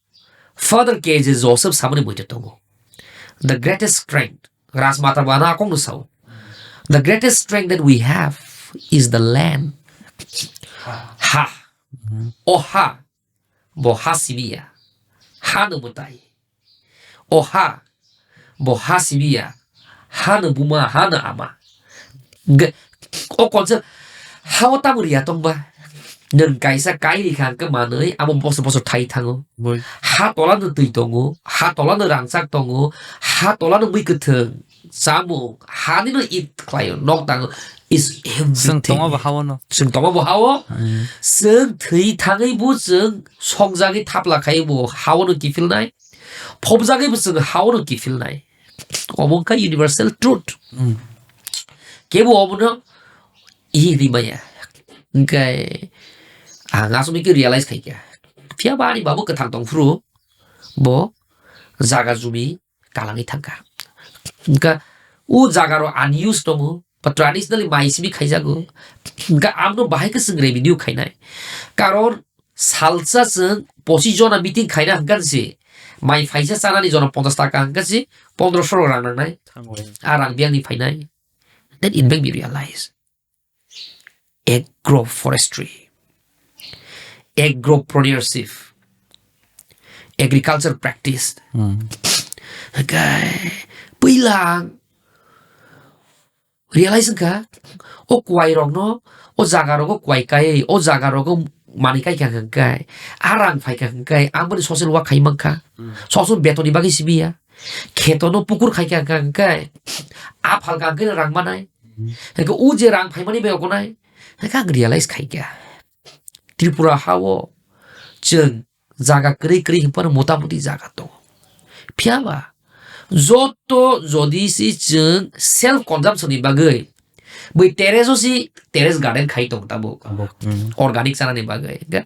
Father K J Joseph samani boito tongo. The greatest strength, Rajmata bo ano akongno sao. The greatest strength that we have is the land. Ha. Hmm. O ha. Bo ha simi ya, ha no mwtai. O ha, bo ha simi ya, ha no buma, ha no ama. Ge-, o concept, ha o tamo riya tong ba? Nwng kaisa kai ri kha hwnkhe manwi, abo bosor bosor thai thango. Boi. Ha tola no twi tongo, ha tola no rangchak tongo, ha tola no mui kwthwng. Chamung, hani no eat khlaio, nok tango, is everything. Chwng tongma bo ha-o no. Chwng tongma bo ha-o. Hmm. Chwng thwi thangwi bo chwng songjagwi thapla khai bo ha-o no kiphilnai. Phobjagwi bo chwng ha-o no kiphilnai. Omo wngkha universal truth. Hmm. Kebo omono ihi rimaya. Hwnkhe ang asomwi khe realize khaikha. Phiya ba ani babu kwthang tongphuru bo jaga jumi kalangwi thangkha. Hwnkha o jaga rok unused tongo, ba traditionally mai simi khaijago. Hwnkha amno bahai khe chwng revenue khainai. Karon salsa chwng pochis jona meeting khaina hwnkha se mai phaisa chanani jona ponchash taka hwnkha se pondroso rok rang nangnai. Thango. A rang biyangni phainai. Then it make me realize. Agroforestry, agropreneurship, agriculture practice. Hmm. Hwnkhe puila ang realize wngkha, o kwai rokno, o jaga rogo kwai kai, o jaga rogo manwi kai kha hwnkhe, a rang phai kha hwnkhe, ang boni social work khai mankha. Hmm. Social betoni bagwi simi ya. Kheto no pukur khai kha hwnkhe, a phalka hwnkhe rang manai. Hmm. Hwnkhe o je rang phaimani bai ogonai, hwnkhe ang realize khai kha. Tripura ha o chwng jaga kwrwi kwrwi hinphano motamuti jaga tongo. Phiya ba joto jodi si chwng self consumption ni bagwi bai terrace o si terrace garden khai tong tabuk. Abo, hmm. Organic chana ni bagwi. Hwnkhe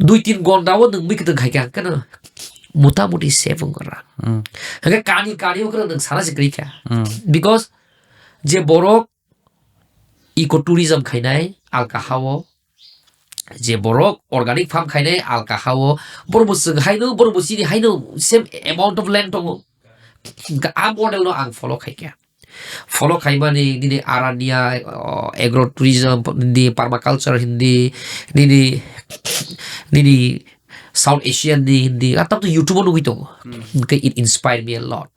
dui tin gonda o nwng mui kwtwng khai kha hwnkhe no motamuti safe wngkha ra. Hmm. Hwnkhe kani kani o kwrwng nwng sana se kwrwi kha. Hmm. Because je borok ecotourism khainai alka hao, je borok organic farm khainai alka hao, borok bo chwng haino, borok bo chini haino same amount of land tongo. Hwnkhe a model no ang follow khai kha. Follow khaimani nini arania, oh, agro tourism, hindi permaculture, hindi nini, nini South Asian ni hindi, ah, tam to YouTube o nugwi tongo. Hmm. Hwnkhe it inspire me a lot.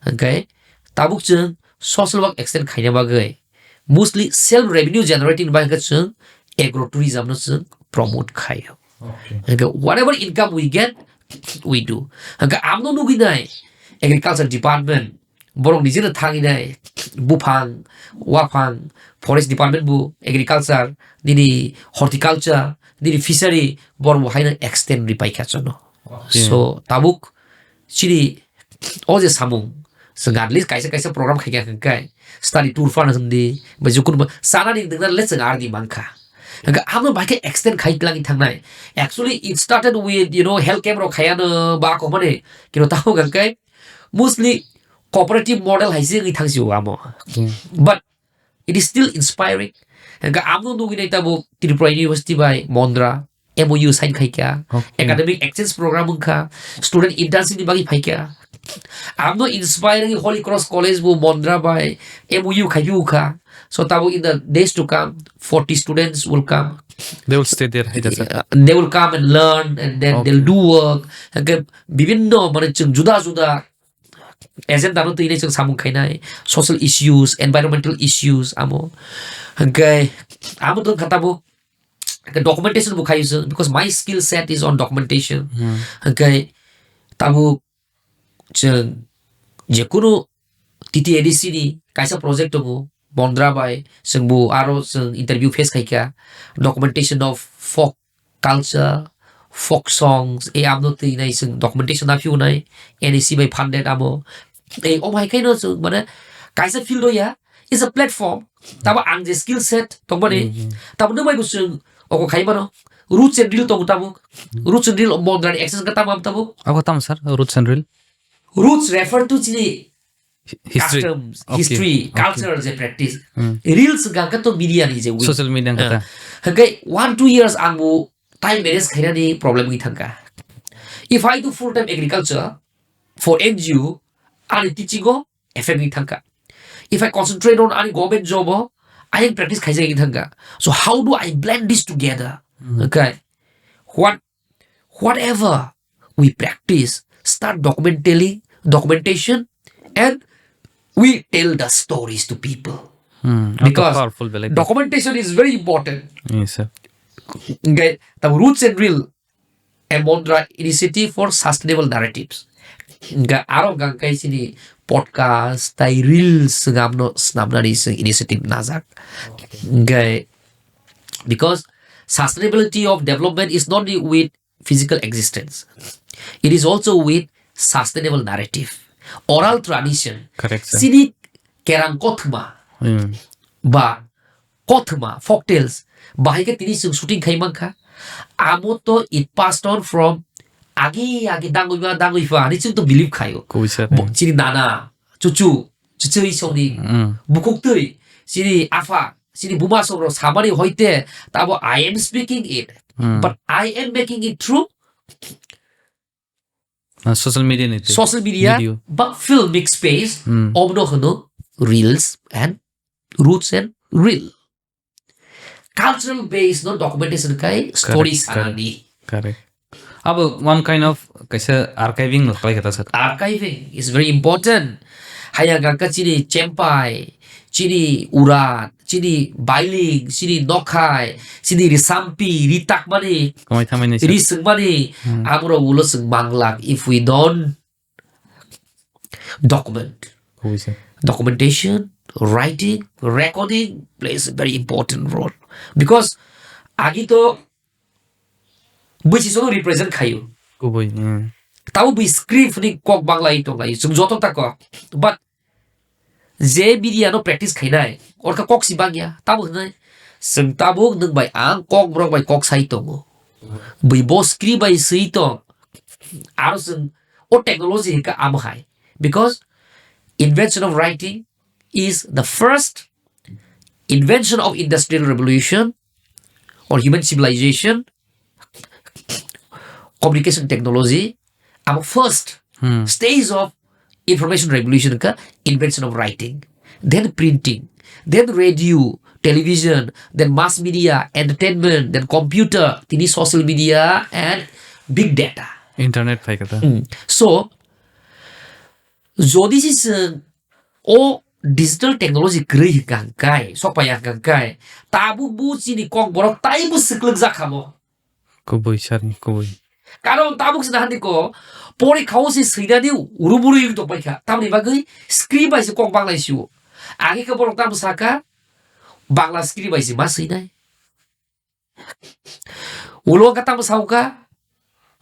Hwnkhe tabuk chwng social work extend khaina bagwi mostly self revenue generating bai hwnkhe chwng agro tourism no chwng promote khaio. Okay. Hwnkhe whatever income we get, we do. Hwnkhe amno nugwi nai agriculture department, borok nijeno thangwi nai buphang, waphang, forest department bo, agriculture, nini horticulture, nini fishery, borok bo haino extend ri paikha chwngno. Okay. So, tabuk chini o je samung, chwng at least kaisa kaisa program khaikha hwnkhe, study tour phano hwndi, bai jukun bo chanani nwngnani le chwng ardi mankha. Hwnkhe amo bai khe extend khai twlangwi thangnai. Actually, it started with, you know, health camp rok khaiano ba komani, kino tamo hwnkhe mostly cooperative model hai se wngwi thang sio amo. Hmm. But it is still inspiring. Hwnkhe amo nugwi nai tabuk Tripura University bai Mondra M O U sign khaikha, okay, academic exchange program wngkha, student internship ni bagwi phaikha. Amno inspiring Holy Cross College bo Mondra bai M O U khaiwi wngkha. So tabuk in the days to come, forty students will come. They will stay there, hai jasa. Uh, they will come and learn, and then they'll, okay, do work. Hwnkhe bibinno mane chwng juda juda agenda no twi nai chwng samung khainai, social issues, environmental issues amo. Hwnkhe amo to kha tabuk documentation bo khai chwng, because my skill set is on documentation. Hmm. Hwnkhe tabuk chwng jekunu T T A D C ni kaisa project tongo, Mondra bai chwng bo aro chwng interview face khaikha, documentation of folk culture, folk songs, e amno twi nai chwng documentation na phiyunai, N E C bai funded amo. E, omo hai khaino chwng mane kaisa field o ya, is a platform. Tabo ang je skill set tongmani, hmm, hmm, tabo nwng bai bo chwng oko khai mano. Roots and reel tongo tabuk. Hmm. Roots and reel Mondrani access ka tamo tabuk. Abo tamo sir, roots and reel? Roots refer to chini hi-, history. Customs, okay, history, okay, culture je practice. Hmm. Reels ga ka to media ni je wing. Social media kata. Ah. Hwnkhe one, two years ang bo time manage khainani problem wi thangka. If I do full time agriculture for N G O, ani teaching o effect wi thangka. If I concentrate on ani government job o, I am practice khaijak wi thangka. So how do I blend this together? Hmm. Okay. What whatever we practice, start documenting, documentation, and we tell the stories to people. Hmm, auto. Because powerful belai. Documentation is very important. Yes, sir. Okay, the roots and reel, a Mondra initiative for sustainable narratives. Ga aro gangkai sini podcast tai reels ngamno snamnani sing initiative najak. Okay. Ga because sustainability of development is not with physical existence. It is also with sustainable narrative, oral tradition. Correct, sir. Sini kerang kothma, hmm, ba kothma, folk tales, bahai khe tini chwng shooting khai mankha. Amo to it passed on from agi agi dangwi ba dangwi ba ani chwng to believe khaio. Koi sir. Bo-, chini nana, chuchu, chuchwi songni, mm, bukhuk twi, chini apha, chini buma songrok samani hoite tabo I am speaking it, mm, but I am making it through, ah, social media ni twi. Social media, video, ba filmic space, mm, obno hwno reels and roots and reel. Cultural base no documentation kai, correct, stories, correct, anani. Correct. Abo one kind of kaisa archiving no khlai kha ta sir. Archiving is very important. Haya gangka chini Chempai, chini Urat, chini Bailing, chini Nokhai, chini Risampi, Ritakmani, Kamai thamai nai sir. Riswngmani, Hmm. Amro ulo swng manglak if we don't document. Kubui sir. Documentation, writing, recording plays a very important role. Because agi to bwsi sono represent khayo. Kubui, hmm. Tabo bwi script ni kok banglai tonglai. Chwng joto ta kok. But je media no practice khainai, orkha kok si bangya. Tabo hwnai, chwng tabuk nwng bai ang kok borok bai kok sai tongo. Bwi bo script bai swi tong. Aro chwng o technology hinkha amo hai. Because invention of writing is the first invention of industrial revolution or human civilization, communication technology, abo first Hmm. stage of information revolution ka invention of writing, then printing, then radio, television, then mass media, entertainment, then computer, tini social media and big data. Internet phai kha ta. Hmm. So, jodi si chwng o digital technology kwrwi hwnkha hwnkhe, sokpaiya hwnkha hwnkhe, tabuk bo chini kok borok taibo swklwk jak kha bo. Kubui sir, kubui. Karon tabuk se nahan diko, porikha o se swinani urumuri wng tongpai kha. Tamni bagwi script bai se kok banglai sio. Agi khe borok tamo saka, Bangla script bai se ma swinai. Ulo ka tamo sauka?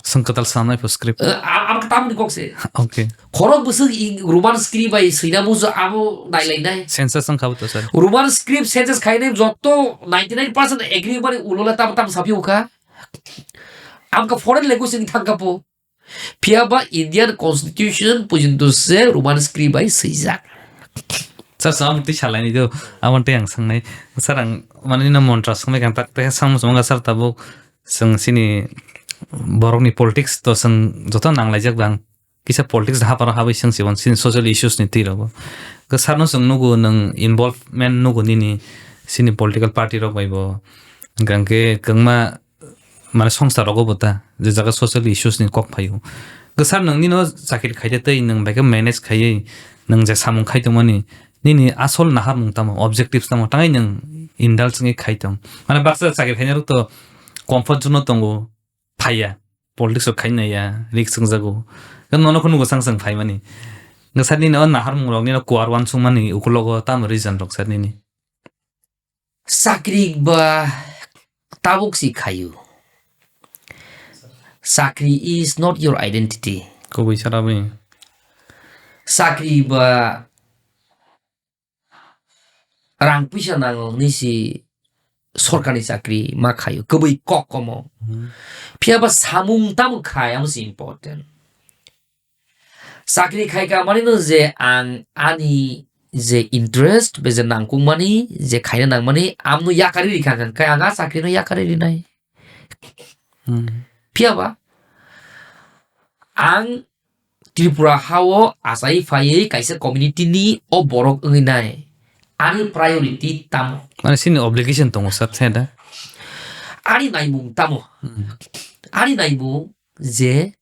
Swng kwtal sanai pho script. Eh, a-, am ka tamni kok se. Okay. Khorok bwswk i Roman script bai swina mujo amo nailainai. Census wng kha bo to sir. Roman script census khainai jotto ninety nine percent agree mani ulo la tam tam sapi uka. Am ka foreign language ni thang ka po. Phiya ba Indian Constitution pujinto se Roman script bai swijak. Sir, sir, ang twi salaini do, amo tei ang sangnai. Sir, ang mane nino montra sangmai kang tak tei sang muchungo sir tabuk. Chwng chini borokni politics to chwng joto nanglaijak bang. Kisa politics haparo habwi chwng chibon chini social issues ni twi rogo. Ke sir no chwng nugo nwng involvement nugo nini chini political party rok bai bo. Hwnkhe kwngma mane songsa rogo bo ta je jaga social issues ni kok phaio. Ke sir nwng nino chakri khaide tei nwng bai khe manage khaiwi nwng je samung khai tongmani nini asol naharmung tamo, objectives tamo, tangwi nwng indulge wngwi khai tong. Mane baksa chakri khainai rok to comfort zone o tongo, phaiya, politics o khai naiya, risk wngjago. Ke nono khunu bwsang swng phaimani. Ke sir nini o naharmung rok nino kuar uansukmani ukulogo tamo reason rok sir nini? Chakri ba tabuk si khayu. Chakri is not your identity. Kubui sir aboni. Chakri ba rang puisa nang ni si sorkar ni chakri ma khayu. Kubui kok komo. Hmm. Phiya ba samung tamo khai amo si important. Chakri khai ka mani no je ang ani je interest, be je nangkukmani, je khaina nangmani, amno yakarwi rikha hwnkhe ang a chakri no yakarwi rinai. Hmm. Phiya ba ang Tripura ha o achai phaiwi kaisa community ni o borok wngwi nai. Ani priority tamo? Mane chini obligation tongo sir, the da? Ani naimung tamo? Hmm. Ani naimung je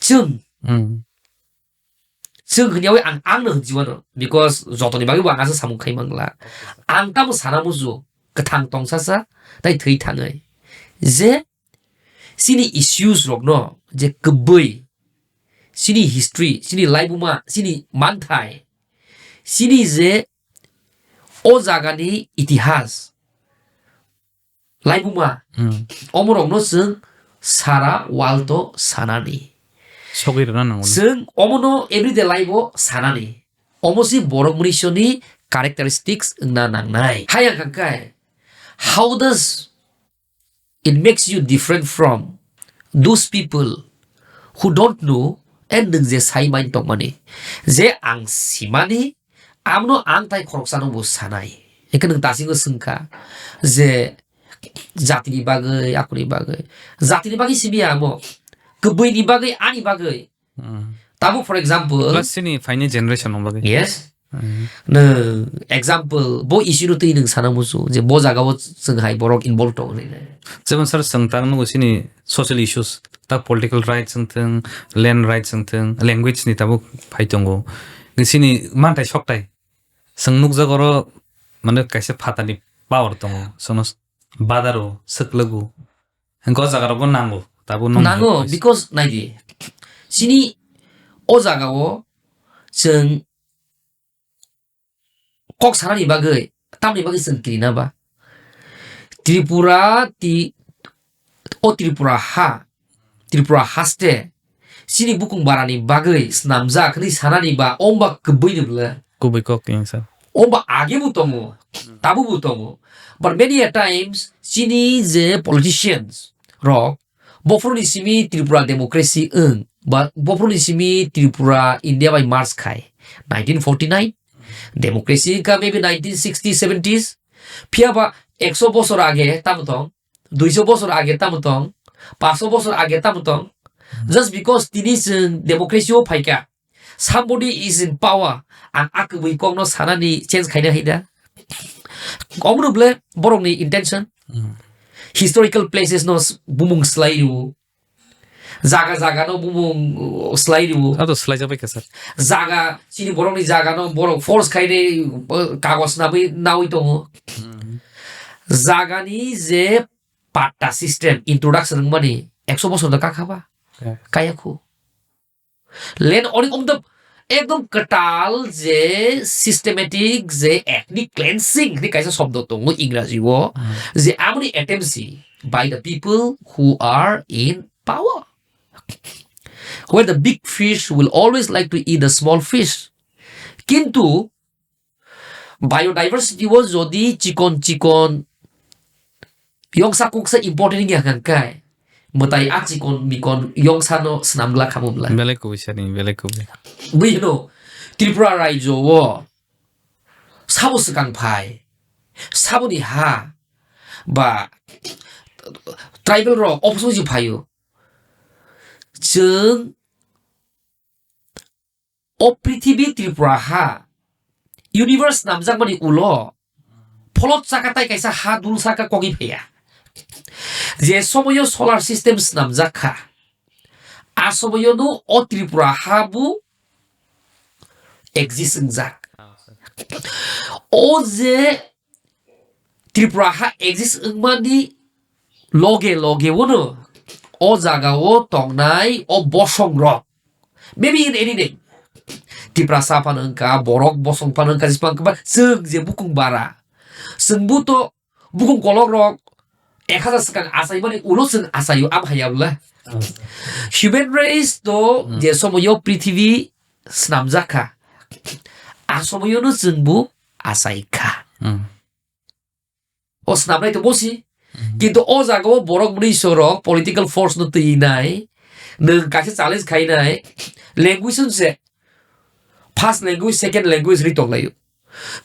Chwng. Hmm. Chwng hwnyawi ang, ang no hwnjiwano, because jotoni bagwi bo ang aswk samung khai mangla. Ang tamo sana muju, kwthang tongsa sa, tei thwi thangwi. Je chini issues rokno, je kwbwi, chini history, chini laibuma, chini manthai, chini je o jagani itihas, laibuma. Hmm. Omorokno chwng sara world o sanani. Sogwi rwna nango. Chwng omono everyday life o sanani. Omo si borok mwisoni characteristics wngna nangnai. Hai wngkha khe, how does it makes you different from those people who don't know and nwng je sai main tongmani? Je ang simani, amno ang tai khoroksano bo sanai. Hingke nwng dasingo swngkha je jatini bagwi, akuni bagwi. Jatini bagwi simi amo. Kwbwini bagwi, ani bagwi. Hmm. Tabuk, for example, plus chini phaini generation ni bagwi. Yes. Hmm. Nwng example, bo issue no twi nwng sana musu je bo jaga o chwng hai borok involve tongo hinwi. Jemon sir, chwng tak nugo chini social issues, tak political rights wng thung, land rights wng thung, language ni tabuk phai tongo. Chini manthai sokthai. Chwng nukjak oro, mane, kaisa phatani power tongo. Chwngno s-, badaro, swklago. Hwnkhe o jaga rokbo nango. Tabuk nung Nango, hai because naidi. Chini o jaga o chwng kok sanani bagwi, tamni bagwi chwng kirina ba? Tripura ti, o Tripura ha, Tripura haste, chini bukung barani bagwi snamjak hwnwi sanani ba, omba kwbwi ni bwle. Kubui kok tini sir. Omba age bo tongo, tabu bo tongo. But many a times, chini je politicians rok, bophuru ni simi Tripura democracy wng, ba bophuru ni simi Tripura India bai merge khai. Nineteen forty-nine, democracy wngkha maybe nineteen sixty, seventies. Phiya ba ekso bosor age tamo tong, duiso bosor age tamo tong, paso bosor age tamo tong. Just because tini chwng democracy o phaikha, somebody is in power, ang a kwbwi kokno sanani change khaina hai da. Omrwble borokni intention. Hmm. Historical places no s-, bumung slai rwo. Jaga jaga no bumung, uh, slai rwo. Abo to slai jabai kha sir. Jaga, chini borokni jaga no borok force khainai, uh, kagos nabwi nawi tongo. Hmm. Jagani je patta system introduction wngmani ekso bosor da kakha ba? Yeah. Kaya khu. Land owning of the ekdom kwtal je systematic je ethnic cleansing ni kaisa shobdo tongo Ingraji o, hmm, je amoni attempt si by the people who are in power, where the big fish will always like to eat the small fish. Kintu biodiversity o jodi chikon chikon yongsa kuksa important wngya hwnkhe, mwtai a chikon mikon yongsa no swnam glak kha mung lai. Belai kubui sani, belai kubui. Bui hino, Tripura raijo o sabo swkang phai, saboni ha ba tribal rok ophusi phaio. Chwng o prithibi Tripura ha, universe snamjakmani ulo pholot chaka tai kaisa ha dul saka kogwi phaiya. Je somoyo solar system snamjak kha, a somoyono o Tripura ha bo exist wngjak. O je Tripura ha exist wngmani loge loge o no o jaga o tongnai o bosong rok, maybe in any name, Tiprasa phano wngkha, borok bosong phano wngkha, jismang kwbang, chwng je bukung bara, chwng bo to bukung kolok rok ek hazar swkang achaimani ulo chwng achaio, am haya bwle. Human race to, hmm, je somoyo prithibi snamjak kha, a somoyono chwng bo achai kha. Hmm. O snamnai to bosi. Mhm. Kintu o jaga o borok mwnwi sorok political force no twi nai, nwng kaisa challenge khai nai, language se first language, second language ri tong laio.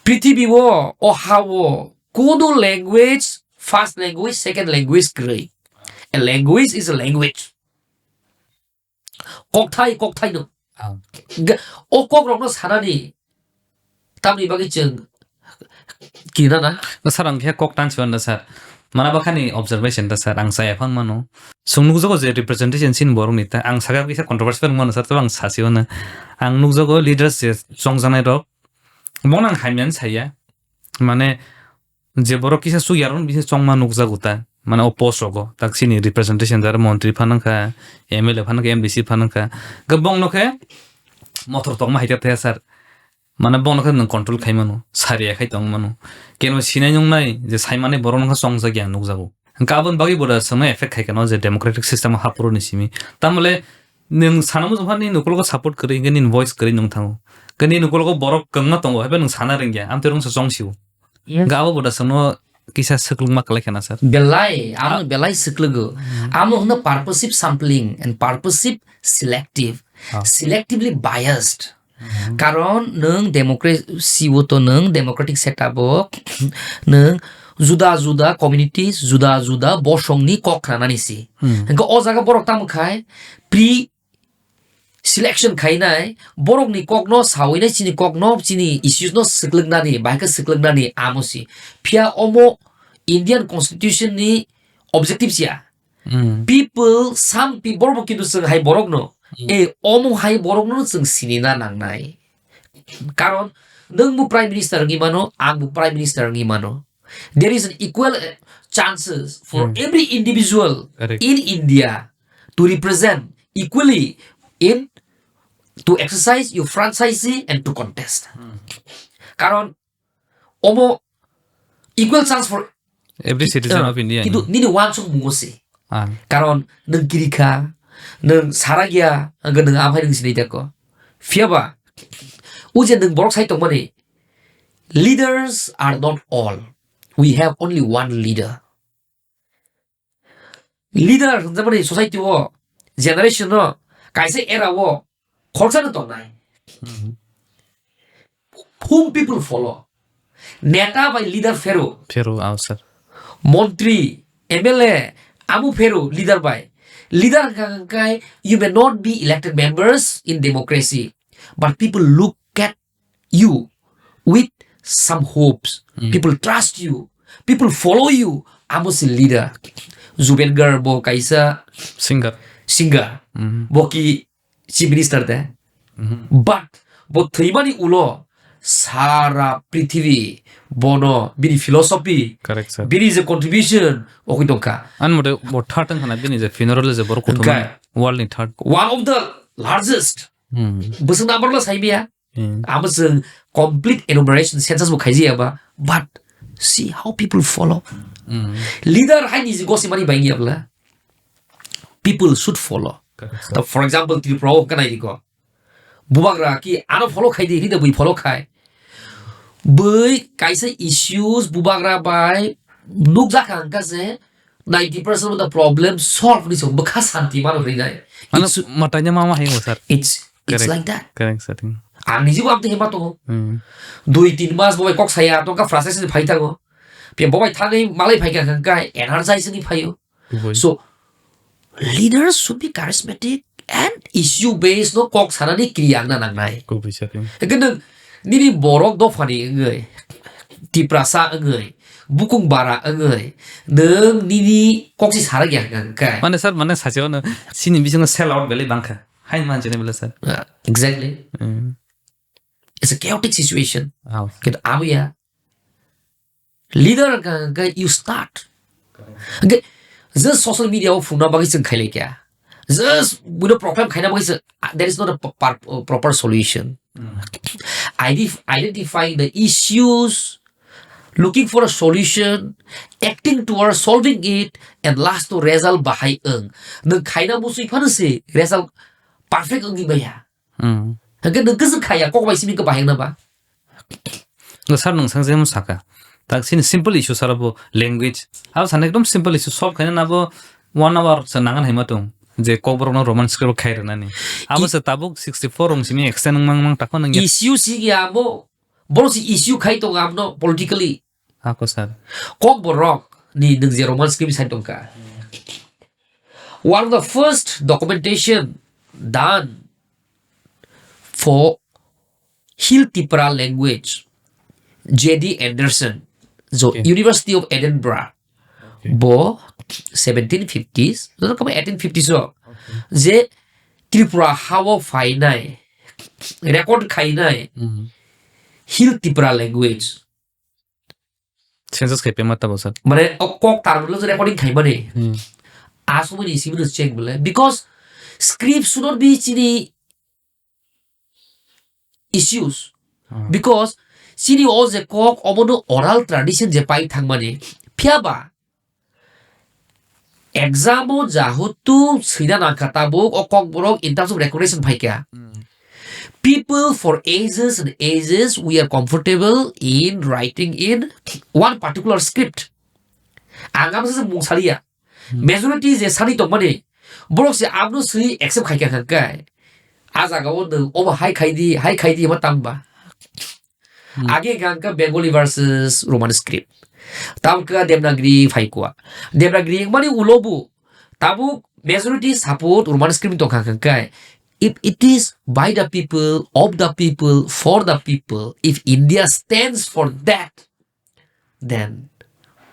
Prithibi o, o ha o, kunu language, first language, second language kwrwi. A language is a language. Kokthai, kokthai no. Ah. Ga-, o kok rok no sanani tamni bagwi chwng kina na? Sir, ang khe kok tan siwan da, sir. Mana bakhani observation da, sir. Ang chaya phang mano. Chwng nukjago je representation sin borok ni ta. Ang saka kisa controversial mano, sir. Tebo ang sasi wana. Ang nukjago leaders je chongjanai rok. Bono ang hamya saya. Mane, je borok kisa suk yarwng bisi chongma nukjago ta, mane o post rogo, tak chini representation jar montri phano wngkha, M L A phano wngkha, M D C phano wngkha, hwnkhe bongno khe mothor tongma hai khe thaya sir, mane bongno khe nwng control khai mano, sariya khai tong mano, keno sinai nungnai je sai mani borok no khe chongjak ya nukjago, hwnkhe aboni bagwi bo da chwngno effect khai khe no je democratic system o haphuru ni simi, tamole nwng sana muchung phano nini ukulgo support kwrwi hwnkhe nini voice kwrwi nung thango, hwnkhe nini ukulgo borok kwbangma tongo, haiphano nwng sana rwngya, amtwi rwngsa chongsio. Yes. Ga abo bo da chwngno kisa swklwngma kwlai khana, sir. Belai, amo Ah. belai swklwgo. Hmm. Amo hwno purposive sampling and purposive selective. Ah. Selectively biased. Hmm. Karon nwng democracy o to nwng democratic setup o nwng juda juda communities, juda juda bosongni kok khnanani si. Hmm. Hwnkhe o jaga borok tamo khai pre selection khainai, borokni kokno sawi nai, chini kokno, chini issues no swklwknani, bahai khe swklwknani amo si. Phiya omo Indian Constitution ni objective siya. Mm. People, some people, borok bo kintu chwng hai borokno, Mm. eh, omo hai borokno chwng sinina nangnai. Karon nwng bo Prime Minister wngwi mano, ang bo Prime Minister wngwi mano. There is an equal, eh, chances for Mm. every individual Correct. in India to represent equally in, to exercise your franchise and to contest. Mm. Karon omo equal chance for Every citizen Ah, of India, kintu no? Nini uansuk mungo se. Ah. Karon nwng kiri kha, nwng sarak ya, hwnkhe nwng amhai nwng sinai da ko. Phiya ba, o je nwng borok sai tongmani, leaders are not all. We have only one leader. Leader hwnjakmani society o, generation o, kaisa era o, khoroksa no tongnai. Mhm. Whom people follow? Neta bai leader phero. Phero, ah, sir. Montri, M L A, amo phero leader bai. Leader hwnkha hwnkhe you may not be elected members in democracy, but people look at you with some hopes. Mm. People trust you. People follow you. Amo si leader. Zubeen Garg bo kaisa Singer. Singer. Mhm. Bo ki Chief Minister de. Mhm. But bo thwimani ulo sara prithibi bono bini philosophy, Correct, sir. Bini je contribution, okui tongkha. Ani mote bo third wngkha na bini je funeral je borok kuthumani Hwnkhe world ni third. One of the largest. Hmm. Bwswk number lo sai maya. Hmm. Abo chwng complete enumeration census bo khaijaya ba. But see how people follow. Hmm. Leader hai niji gosimani bai ya bla. People should follow. Correct, sir. To, for example, Tripura o hwnkhe nai di ko. Bubagra ki ano follow khai di, hini de bui follow khai. Bui kaisa issues bubagra bai nukjakha hwnkha se ninety percent of the problem solve ni chwng bwkha santi mano hwnwi nai. Ano It's, matanya mama hai mo, sir. It's, it's Correct. Like that. Correct, sir. Ang niji bo amtwi hema tongo. Hmm. Dui tin mas bo bai kok saya tongkha frustration phai thango. Pia bo bai thangwi malai phai kha hwnkha energize ni phaio. Kubui. So, leaders should be charismatic and issue based no kok sanani kiri ang na nangnai. Kubui sir. Hwnkhe nwng nini borok dophani wngwi, Tiprasa wngwi, bukung bara wngwi, nwng nini kok si sarak ya hwnkha hwnkhe. Mane sir, mane sachi ono sini bisingo sell out belai bangkha. Hai man jene belai sir. Ah, exactly. Hmm. It's a chaotic situation. Ah. Kintu abo ya. Leader hwnkha hwnkhe you start. Hwnkhe just social media o phungna bagwi chwng khailai kha. Just buino proclaim khaina bagwi chwng, there is not a p-, par-, proper solution. Mm. Idif-, identifying the issues, looking for a solution, acting towards solving it, and last to result bahai wng. Nwng khaina muchung phano se result perfect wngwi maya. Mm. Hwnkhe nwng kwchwng khaya, kok bai simi khe bahai wngna ba? No, sir, nwng sang jemon saka. Tak sini simple issue sir abo language. Abo sana ekdom simple issue solve khaina nabo one hour sa nangan hai ma tong. Je kokborok no Roman script khai rwnani. Abo I- sa tabuk sixty four rong simi extend wng mang mang takho nang ya. Issue si ya abo. Boro si issue khai tong abno politically. Ako sir. Kokborok ni nwng je Roman script sai tongkha. One of the first documentation done for Hill Tipra language, J D Anderson, jo Okay. University of Edinburgh, Okay. Bo seventeen fifties, joto kabo eighteen fifties o, Okay. Je Tripura hao phainai, record khainai, Mhm. Hill Tipra language. Census khai pema tabo sir. Mane, o kok tar lo recording khai mani. Hmm. Asumani simi no check bole. Because script should not be chini issues. Hmm. Because chini o je kok obono oral tradition je pai thangmani. Phiya ba, exam o jahutu swina nangkha tabuk o kokborok in terms of recognition phaikha. Hmm. People for ages and ages we are comfortable in writing in one particular script. Ang abo se mung saliya. Hmm. Majority je sani tongmani borok se abno swi accept khaikha hwnkhe. A jaga o nwng obo hai khai di, hai khai di, ema tangba. Hmm. Age hwnkha Bengali versus Roman script. Tamkha Devanagari phaikha. Devanagari wngmani ulo bo tabuk majority support Roman script tongkha hwnkhe. if it is by the people, of the people, for the people, if India stands for that, then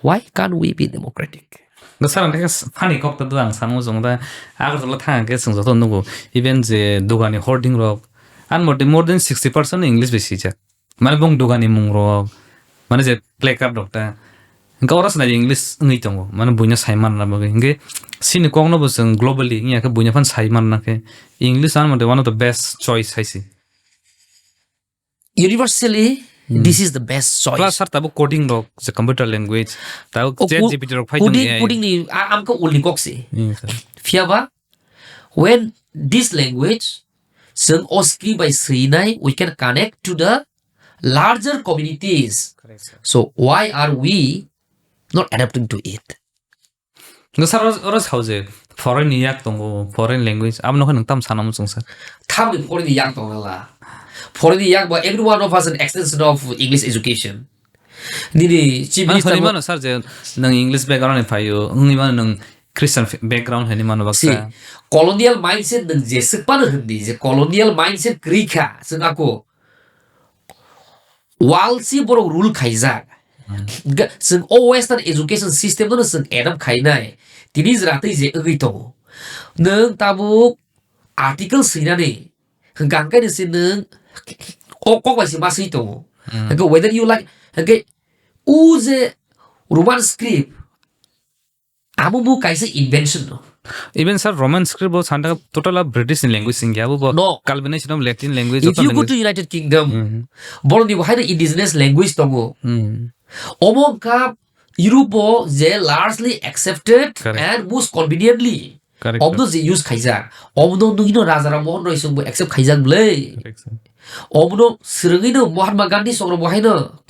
why can't we be democratic? No, sir, ang khe funny kok ta do ang sango jong da. Agartala thang khe chwng joto nugo. Even je dogani hoarding rok, and more than, more than sixty percent English bai swijak. Mane bong dogani mung rok, mane je placard rok ta. Hingke oro se nai English wngwi tongo. Mane buino sai manna bagwi. Hingke sini kokno bo chwng globally wngya khe buino phan sai manna khe English ano mate one of the best choice hai se. Universally, Hmm. this is the best choice. Plus, sir, tabuk coding rok, je computer language, tabuk O chat ku-, G P T rok phai coding, tong A I. Coding ni, a-, amkhe ulni kok se. Hmm, sir. Phiya ba, when this language, chwng o script bai swinai, we can connect to the larger communities. Correct, sir. So why are we not adapting to it? Nw sir, oro, oro sao je foreign ni yak tongo, foreign language, abo nokhe nwng tam sana muchung sir. Thamni foreign ni yak tongla. Foreign ni yak ba every one of us an extension of English education. Nini chief Mane minister hwnwi bo mano sir je nwng English background ni phaio, wngwi mano nwng Christian f-, background hwnwi mano baksa. See, colonial mindset nwng jeswk phano hwndi je colonial mindset kwrwi kha, chwng ako world si borok rule khaijak. Hmm. Ga-, chwng o western education system no chwng adapt khainai. Tini jwra twi je wngwi tongo. Nwng tabuk article swinani hwnkha hwnkhe se nwng o kok bai se ma swi tongo. Hmm. Hwnkhe whether you like, hwnkhe o je Roman script, amo bo kaisa invention no. Even sir, Roman script bo santa total of British ni language wngya, abo bo No. Combination of Latin language, If joto you go language. To United Kingdom, Mhm. borok ni bo haino indigenous language tongo. Mhm. Omo wngkha Europe o je largely accepted Correct. And most conveniently Correct, omno correct. Je use khaijak. Omno nwngno Raja Ram Mohan Roy chwngbo accept khaijak bwle. Correct, sir. Omono swrwngwi no Mahatma Gandhi songrok bo haino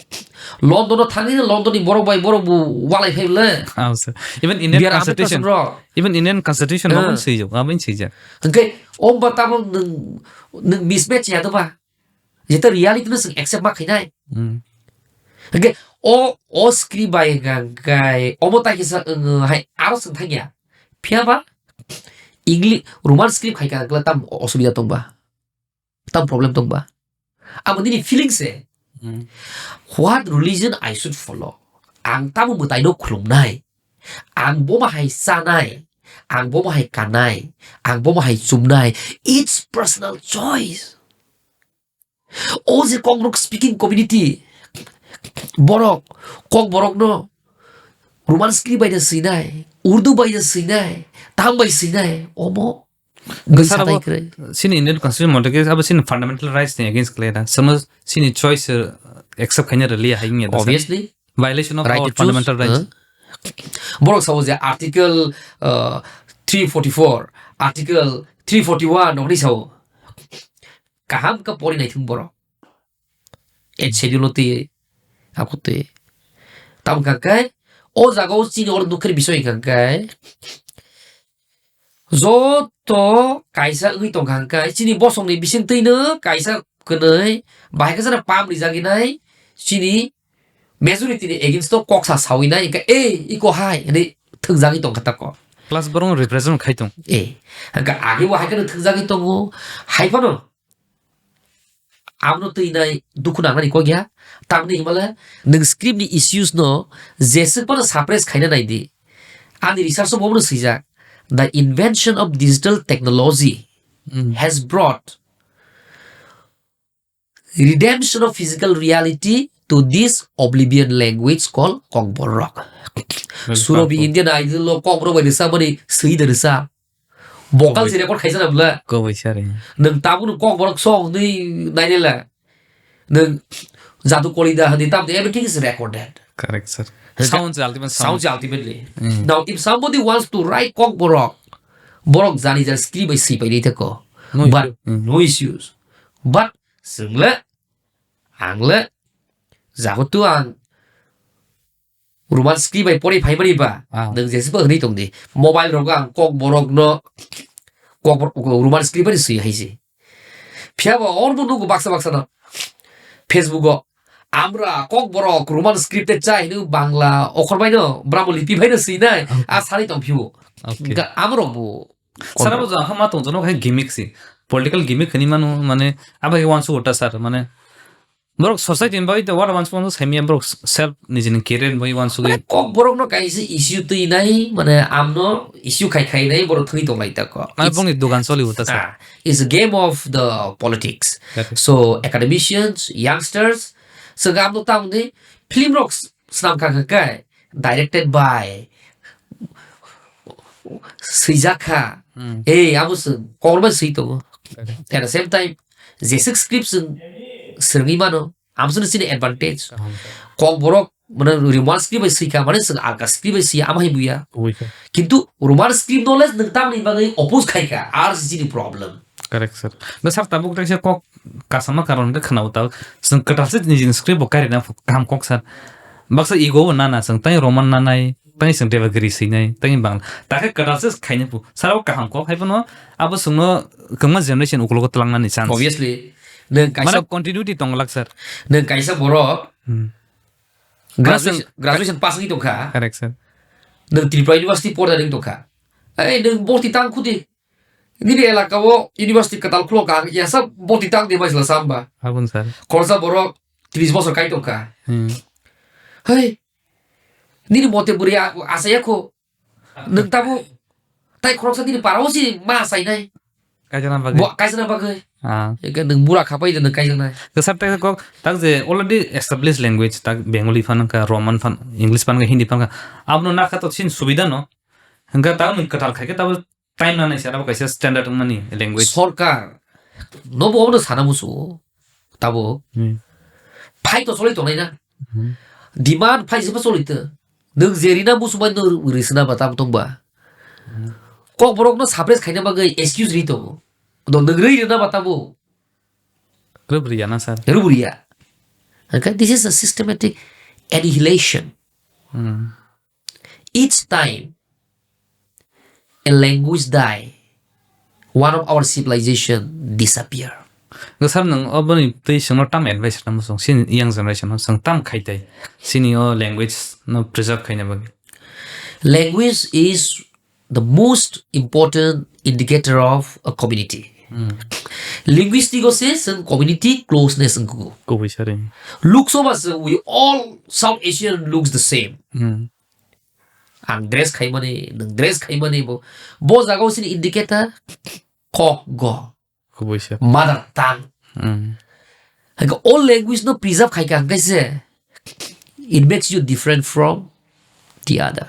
London o thangwi no London ni borok bai borok bo walai phai bwle. Ah, sir. Even Indian Biyar Ambedkar Constitution, songrok. Even Indian Constitution Ah. Aboni swijak, aboni swijak. Hwnkhe omba tamo nwng, nwng mismatch ya doba? Jeta reality no chwng accept ma khainai. Hmm. Hwnkhe o, o script bai hwnkha hwnkhe omo tai kisa wng hai aro chwng thangya. Phiya ba English, Roman script khai kha hwnkhe tam osubida tong ba? Tam problem tong ba? Abo nini feeling se. Hmm. What religion I should follow? Ang tamo mwtai no khulumnai? Ang bo ma hai chanai? Ang bo ma hai kanai? Ang bo ma hai chumnai? It's personal choice. O je Kokborok speaking community, borok, Kokborok no Roman script bai da swinai, Urdu bai da swinai, tam bai swinai, omo. Gwi Sir, satai abo kwrwi. Sini Indian Constitution mote ke abo sini fundamental rights ni against khlai da. Sono sini choice, uh, accept khaina rwliya hai wngya da, sir. Obviously. Violation of Right our to choose, fundamental rights. Huh? Borok sao je article, uh, three forty-four, article three forty-one nokni sao. Kaham khe pori naithung borok. Eighth schedule o twi, ako twi. Tamo kha khe, o jaga o chini oro dukher bisoi kha khe, joto kaisa wngwi tong kha khe, chini bosongni bising twino kaisa kwnwi, bahai khe jana pam rijak nai, chini majority ni against o kok sa sawi nai, hwnkhe, "Ei, iko hai," hinwi thwngjagwi tong kha tako. Plus borok represent khai tong. Eh, hwnkhe age bo hai kheno thwngjagwi tongo, hai phano Abono twi nai dukhu nangnani kok ya. Tamni himale nwng script ni issues no jeswk phano suppress khaina nai di. Ani research o bono swijak, "The invention of digital technology Mm. has brought redemption of physical reality to this oblivion language called Kokborok." Well, Surobi powerful. Indian Idol o Kokborok bai rwsa mani swi da rwsa. Vocal Koboi. Se record khaisa na bwle. Koboi sari. Nwng tabuk nwng Kokborok song nwi nainela. Nwng Jadu Kolida hani tam, everything is recorded. Correct, sir. Hwnkhe Sound se ultimate sound. Sound se ultimately. Mm. Now, if somebody wants to write Kokborok, borok jani jani script bai swi pai nai thako. No But issue. Mm. No issues. But chwng le, ang le, jahutu ang Roman script bai pori phaimani ba, Ah. Nwng jeswk hwnwi tong di. Mobile rogo ang Kokborok no, Kokborok, Roman script bai swi hai se. Phiya bo orbo nugo baksa baksa no Facebook o, "Amra Kokborok Roman script e chai," hwnwi Bangla okhor bai no, Brahmo lipi bai no swi nai, Okay. A sari tong phibo. Okay. Ga-, amrok bo Sara bo jang hama tong jono khai gimmick si. political gimmick hinwi mano, mane, abo khe uansuk ta sir, mane, borok society ni bagwi to what uansuk uansuk saimanya borok self nijini career ni bagwi uansugwi. Mane kok borok no kaisa issue twi nai, mane amno issue khai khai nai borok thwi tong lai ta ko. Mane bongni dugan choli uta sir. Ah, it's a game of the politics. Correct. So academicians, youngsters, so amno tang di film rok s-, swnam kha kha kai, directed by swijak kha. Hmm. Ei, abo se korma swi tongo. Correct. At the same time, jeswk script swng swrwngwi mano, amo se chini advantage. Kaham. Kok borok, mane, Roman script bai swi kha, mane, swng alka script bai swi, amo hai buya. Kubui kha. Kintu Roman script knowledge nwng tamni bagwi oppose khai kha, ar chini problem. Correct, sir. No, sir, tabuk kaisa kok kasama karon khe khwnao tabuk. Chwng kwtal se nijini script bo kairina kaham kok, sir. Baksa ego bo nana chwng, tei Roman nanai, tei chwng Devanagari swinai, tei Bangla. Ta khe kwtal se khaina phu. Sir, o kaham kok hai phano abo chwngno kwbangma generation ukologo twlangnani chance. Obviously, nwng kaisa Mane continuity tong lak, sir. Nwng kaisa borok Hmm. graduation, Graduation. graduation pass wngwi tongkha. Correct, sir. Nwng Tripura University porda wngwi tongkha. Ei, nwng borti tang khudi. Nini elaka o university kwtal khulok ang, yasa borti tang de maisla samba. Abon sir. Khoroksa borok tris bosor kai tongkha. Hmm. Hei, nini mote bwrwi a-, asaya kho. Nwng tabo tai khoroksa nini para o si ma asainai. Kaijana bagwi. Bo kaijana bagwi. Ah. Eke nwng bura khapai de nwng kaijaknai. Sir, tak kok, tak je already established language, tak Bengali phan ka, Roman phan, English phan ka, Hindi phan ka. Abno nakha to sin subida no. Hingka tabo nwng kwtal khai khe tabo time nanai se, abo kaisa standard wngmani language. Sorkar no bo obono sana musu tabo. Hmm. Phai to choli tongnai na. Hmm. Demand phai se choli to. Nwng je rina musu bai nwng risna ba tam tong ba. Hmm. Kok borok no suppress khaina bagwi excuse ri tongo. Do nwng ri rina ba tabo. Rubri ya na, sir. Rubri ya. Okay, this is a systematic annihilation. Hmm. Each time a language die, one of our civilization disappear. Go sir, nwng oboni twi chwngno tam advice rwna muchung, sini young generation no chwng tam khai tai, sini o language no preserve khaina bagwi. Language is the most important indicator of a community. Hmm. Linguistic o se chwng community closeness wngkho. Kubui sari. Looks o ba se we all South Asian looks the same. Hmm. Ang dress khaimani, nwng dress khaimani bo. Bo jaga o sini indicator kok go. Kubui sir. Mother tongue. Hmm. Hake all language no preserve khai ka hingke se, it makes you different from the other.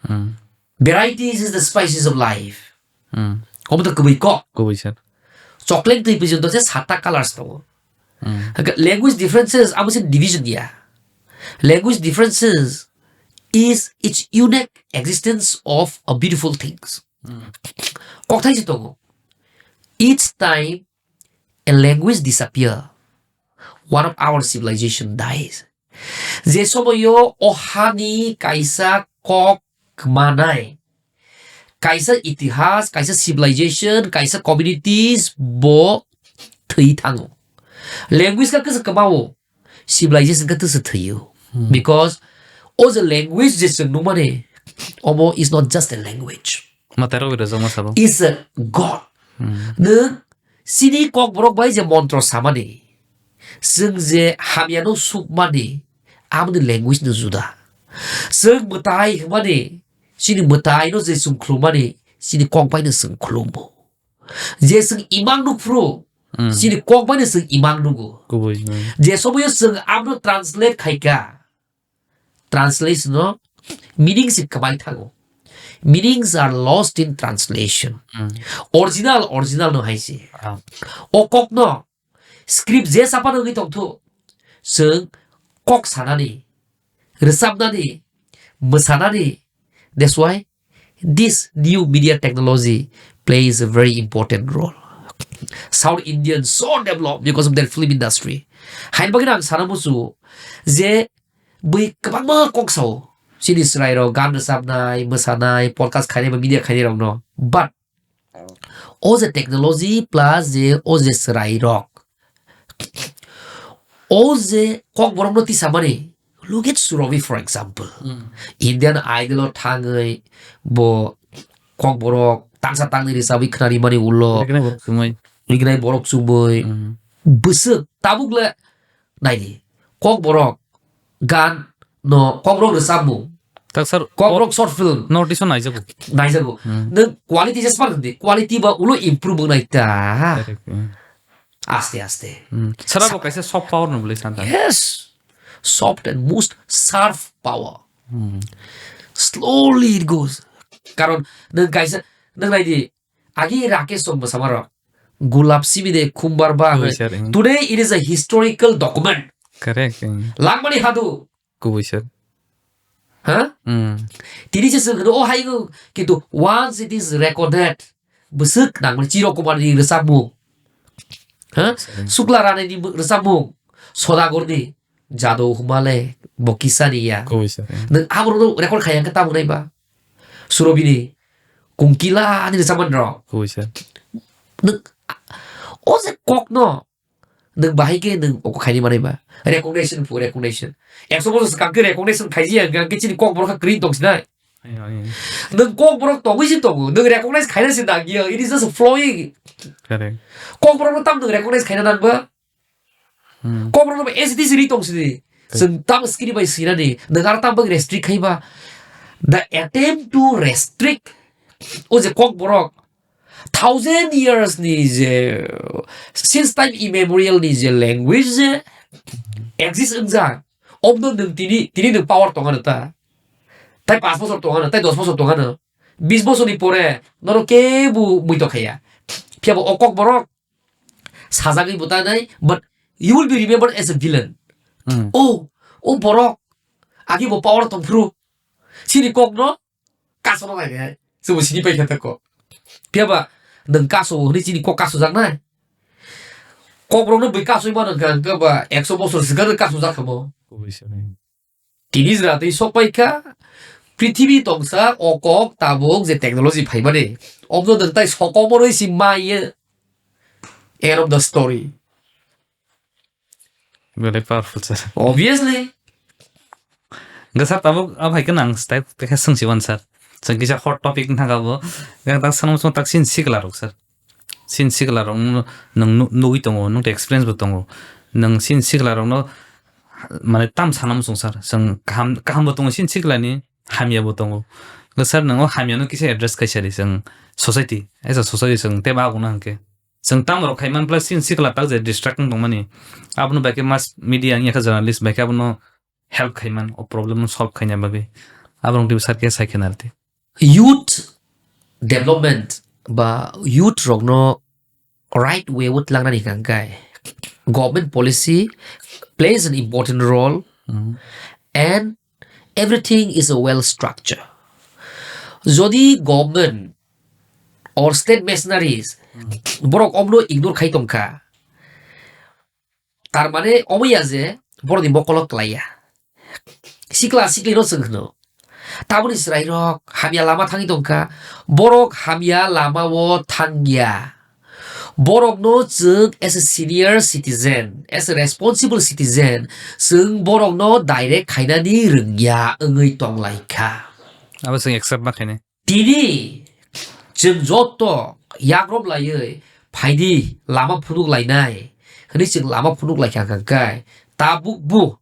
Hmm. Varieties is the spices of life. Hmm. Omo to kubui kok. Kubui sir. Chocolate twi pijin to se satta colors tongo. Hmm. Hake language differences amo se division ya. Language differences is its unique existence of a beautiful things. Hmm. Kokthai se tongo. Each time a language disappear, one of our civilization dies. Je somoyo o hani kaisa kok manai, kaisa itihas, kaisa civilization, kaisa communities bo thwi thango. Language ka kisa kwmao, civilization ka tisa thwiyo. Hmm. Because o je language je chwng nukmani, omo is not just a language. Matarok rwjakma sabo. Is a God. Hmm. Nwng chini kokborok bai je montro samani, chwng je hamyano sukmani, aboni language no juda. Chwng mwtai hwnmani, chini mwtai no je chwng khulumani, chini kok bai no chwng khulumo. Je chwng imang nukphuru, Hmm. chini kok bai no chwng imang nugo. Kubui, hmm. Je somoyo chwng abno translate khaika, translation no meaning se kwbai thango. Meanings are lost in translation. Hmm. Original, original no hai se. Ah. O kok no script je chapano wngwi tongthu, chwng kok sanani, rwchapnani, mwsanani. That's why this new media technology plays a very important role. South Indians so developed because of their film industry. Hain bagwi ang sana musu je bui kwbangma kok sao. Chini chwrairok gan rwchapnai, mwsanai, podcast khainai ba media khainai rokno. But o je technology plus je o je chwrairok, o je kokborokno tisamani, look at Surovi, for example. Hmm. Indian Idol o thangwi bo kokborok tangsa tangni rwchabwi khwnari mani ulo. Riknai borok chumui. Riknai borok chumui. Hmm. Bwswk tabuk le naidi. Kokborok gan no, kokborok rwchapmung. Tak sir, kokborok short film. Notice o naijago. Naijago. Hmm. Nwng quality jesmar di, quality ba ulo improve wngnai ta. Correct, hmm. Aste aste. Hmm. Sir, abo kaisa soft power no bwlai santa. Yes. Soft and most sharp power. Hmm. Slowly it goes. Karon nwng kaisa, nwng naidi, agi Rakesh Song bwsama rok. Gulab simi de khumbar ba. Kubui sir, hmm. Today it is a historical document. Correct, hmm. Langmani hadu. Kubui sir. Ha? Hmm. Tini se swng hwno, o hai wng, kintu once it is recorded, bwswk nangmani Chiro Kumar ni rwchapmung. Ha? Sir. Sukla Rani ni rwchapmung, Sodagar ni, Jado Humale, bo kisa ni ya. Kubui sir, hmm. Nwng aborok no record khaiya khe tamo nai ba? Surabhi ni, Kungkila ni rwchapmani rok. Kubui sir. Nwng, o je kok no, nwng bahai khe nwng oko khaini manai ba? Recognition phu, recognition. Ekso bosor swkang khe recognition khaiji ya, hwnkhe chini kokborok kha kwrwi tong sinai. Ayo, ayo. Nwng kokborok tongwi se tongo, nwng recognize khaina se nang ya, it is just flowing. Correct. Kokborok no tam nwng recognize khaina nang ba? Hmm. Kokborok no as it is ri tong sidi. Correct. Chwng tam screen bai sinani, nwng aro tam bai restrict khai ba? The attempt to restrict, o je kokborok, thousand years ni je, since time immemorial ni je language je exist wngjak, omno nwng tini, tini nwng power tongano ta? Tai panch bochor tongano, tai dos bochor tongano, bis bochor ni pore norok kebo muitok khaiya. Phiya bo o kokborok sajagwi bo tanai, but you will be remembered as a villain. Hmm. Oh, o borok agi bo power tongphuru, chini kokno kasono nai hai. Chwngbo sini pai khe tako. Phiya ba nwng kaso hwnwi chini kok kasojaknai? Kokborokno bui kasoi mano hwnkha, hwnkhe ba ekso bosor swkang kasojakha mo. Kubui sir. Tini jora twi sok pai kha, prithibi tongsa o kok tabuk je technology phaimani. Omno nwng tai sokomoroi si maiye. End of the story. Very powerful, sir. Obviously. Hwnkhe sir, tabuk a hai khe nang style khe swngsi wan, sir. Chwng kisa hot topic wngkha bo. Yang tak sanam song tak sin sikla rok, sir. Sin sikla rok nwng nu-, nugwi tongo, nwng experience bo tongo. Nwng sin sikla rok no mane tam sanam song, sir. Chwng kaham, kaham bo tongo sin sikla ni, hamya bo tongo. Hwnkhe sir, nwng o hamya no kisa address kaisa di chwng society, as a society chwng tei ba ago na hwnkhe. Chwng tamo rok khai man plus sin sikla tak je distract wng tongmani. Abono bai khe mass media wngya khe journalist bai khe abono help khai man, o problem no solve khaina bagwi. Aborok twibo sar khe sai khe narwdi. Youth development ba youth rokno right way o tlangnani hwnkha hwnkhe government policy plays an important role. Hmm. And everything is a well structure. Jodi government or state machineries, hmm, borok omno ignore khai tongkha, tar mane omo ya je borokni mokolo kwlaiya. Sikla siklino chwng hwno. Taboni chwrairok hamya lama thangwi tongkha, borok hamya lamao thangya. Borokno chwng as a senior citizen, as a responsible citizen, chwng borokno direct khainani rwngya wngwi tonglaikha. Abo chwng accept ma khainai. Tini chwng joto yagrob laiwi phaidi lama phunuk lainai hwnwi chwng lama phunuk laikha hwnkha khe tabukbo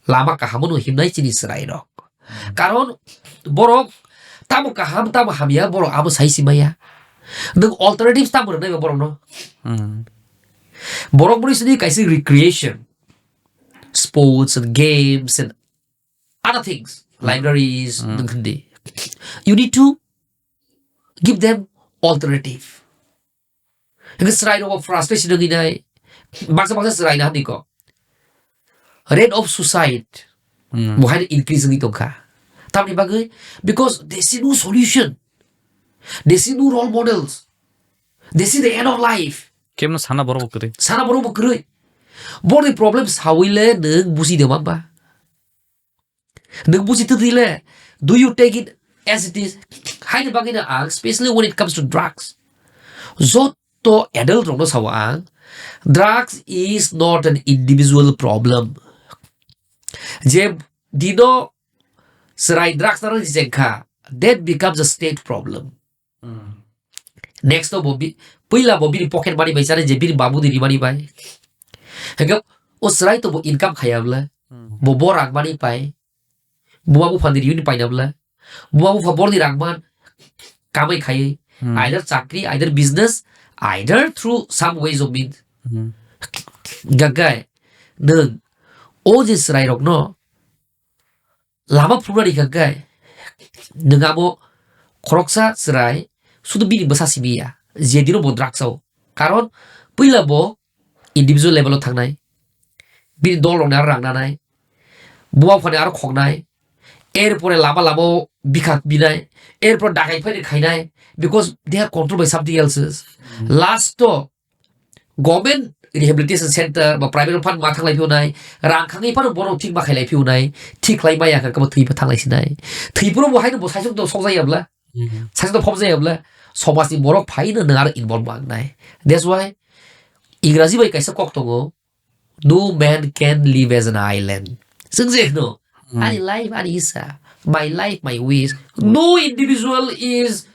lama kaham no himnai chini chwrairok. Karon borok tamo kaham tamo hamya borok abo sai simaya. Nwng alternative tamo rwnai ba borokno? Hmm. Borok bwrwi sini kaisa recreation, sports and games and other things, hmm, libraries, hmm, nwng hindi. You need to give them alternative. Hingke chwrai rok frustration wngwi nai. Baksa baksa chwrai na handi ko. Rate of suicide. Hmm. Bo hai increase wngwi tongkha. Tamni bagwi, because they see no solution. They see no role models. They see the end of life. Kemno sana borok bo kwrwi. Sana borok bo kwrwi. Borokni problem sawi le nwng buji de mamba. Nwng buji twi le, do you take it as it is? Haini bagwi no ang, specially when it comes to drugs. Joto adult rokno sao ang, drugs is not an individual problem. Je dino chwrai drugs narwkni chengkha, that becomes a state problem. Hmm. Next to bo bi-, puila bo bini pocket money bai chari je bini babu ni rimani bai. Hingke o chwrai to bo income khaya bwle. Hmm. Bo bo rang mani pai. Buma bupha ni rimani paina bwle. Buma bupha borni rang man kamai khayui. Hmm. Either chakri, either business, either through some ways of means. Hmm. Gagai, nwng o je chwrai rokno lama phunukna rikha khe, nwng abo khoroksa chwrai sudu bini bwsa simi ya, je dino bo drugs o. Karon puila bo individual level o thangnai, bini dol rokni aro rang nanai, buma buphani aro khoknai, erpore lama lama o bikha binai, erpore dakai phaini khainai, because they are controlled by something else. Hmm. Last o government rehabilitation center ba private phano ma thanglai phiyonai, rang khangwi phano bono thik ma khailai phiyonai, thik khlai maya kha kabo thwi pha thanglai sinai. Thwi phuru bo haino bo saisok do sok jaya bla, Mhm. saisok do phop jaya bla, somajni borok phaino nwng aro involve ma wngnai. That's why Ingraji bai kaisa kok tongo, "No man can live as an island." Chwng je no, Hmm. Ani life, ani isa. My life, my wish. No individual is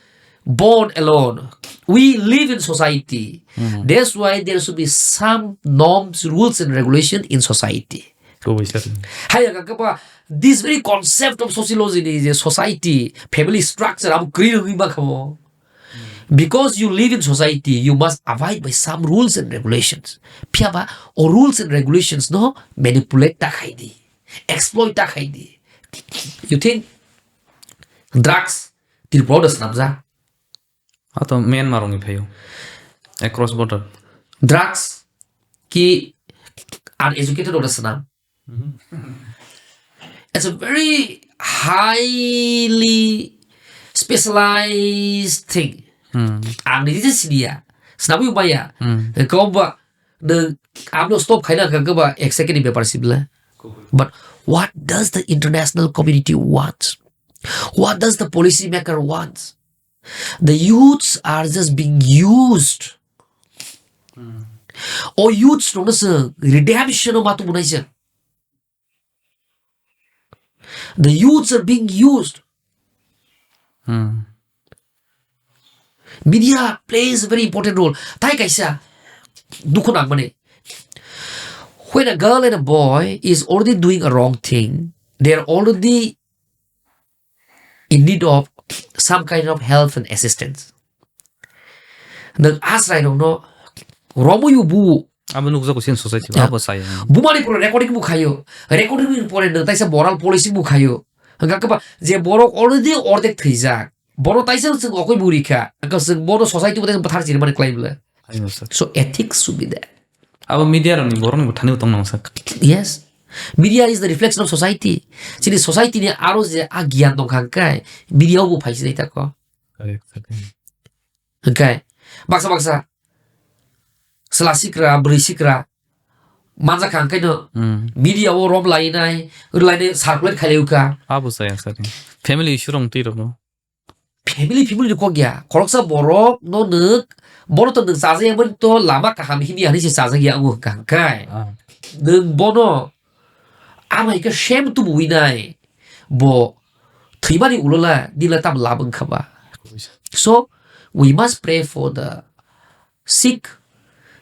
born alone. We live in society. Hmm. That's why there should be some norms, rules, and regulation in society. Kubui sir. Hai, ang kaba, this very concept of sociology ni je society, family structure, abo kwrwi rwgwi ma khamo. Because you live in society, you must abide by some rules and regulations. Phiya ba, o rules and regulations no manipulate ta khai di, exploit ta khai di. You think drugs Tripura o da swnamjak? Ato Myanmar rokni phaio. Across border. Drugs ki uneducated rok da swnam? It's a very highly specialized thing. Hmm. Ang ni je siniya, snabu maya. Hmm. Kau ba, nwng amno stop khaina ka ba ek second ni bepar sibla. But what does the international community want? What does the policy maker want? The youths are just being used. Hmm. O youths rokno se redemption o matu bunai se. The youths are being used. Hmm. Media plays a very important role. Tai kaisa dukhu nangmani. When a girl and a boy is already doing a wrong thing, they are already in need of some kind of help and assistance. Nwng asrai rokno romwi bu Abo nukjago sin society, yeah, abo saya. Bumani pore recording bu khayo. Recording ni pore nwng taisa moral policy bu khayo. Hwnkha khe ba je borok already ordek thwijak. Borok taisa chwng okoi bu rikha. Hwnkha chwng bono society bo taisa bwthar chini mani khlai bwle. Ayo, sir. So ethics should be there. Abo media rokni borokni bwthani bo tong nang sir. Yes. Media is the reflection of society. Chini society ni aro je a giyan tong kha hwnkhe media o bo phai sinai tako. Correct, sir. Hwnkhe baksa baksa chwla sikra, bwrwi sikra manjak kha hwnkhe no, hmm, media o rom lainai, rwlainai circulate khailai kha. Abo chaya sir. Family issue rok twi rok no. Family, family ni kok ya. Khoroksa borok no nwng, bono to nwng chajak ya, bono to lama kaham himya hinwi se chajak ya wngo hwnkha hwnkhe. Ah. Nwng bono, amo hai khe same tubuwi nai. Bo thwimani ulo la, nini la tam lab wngkha ba. So, we must pray for the sick.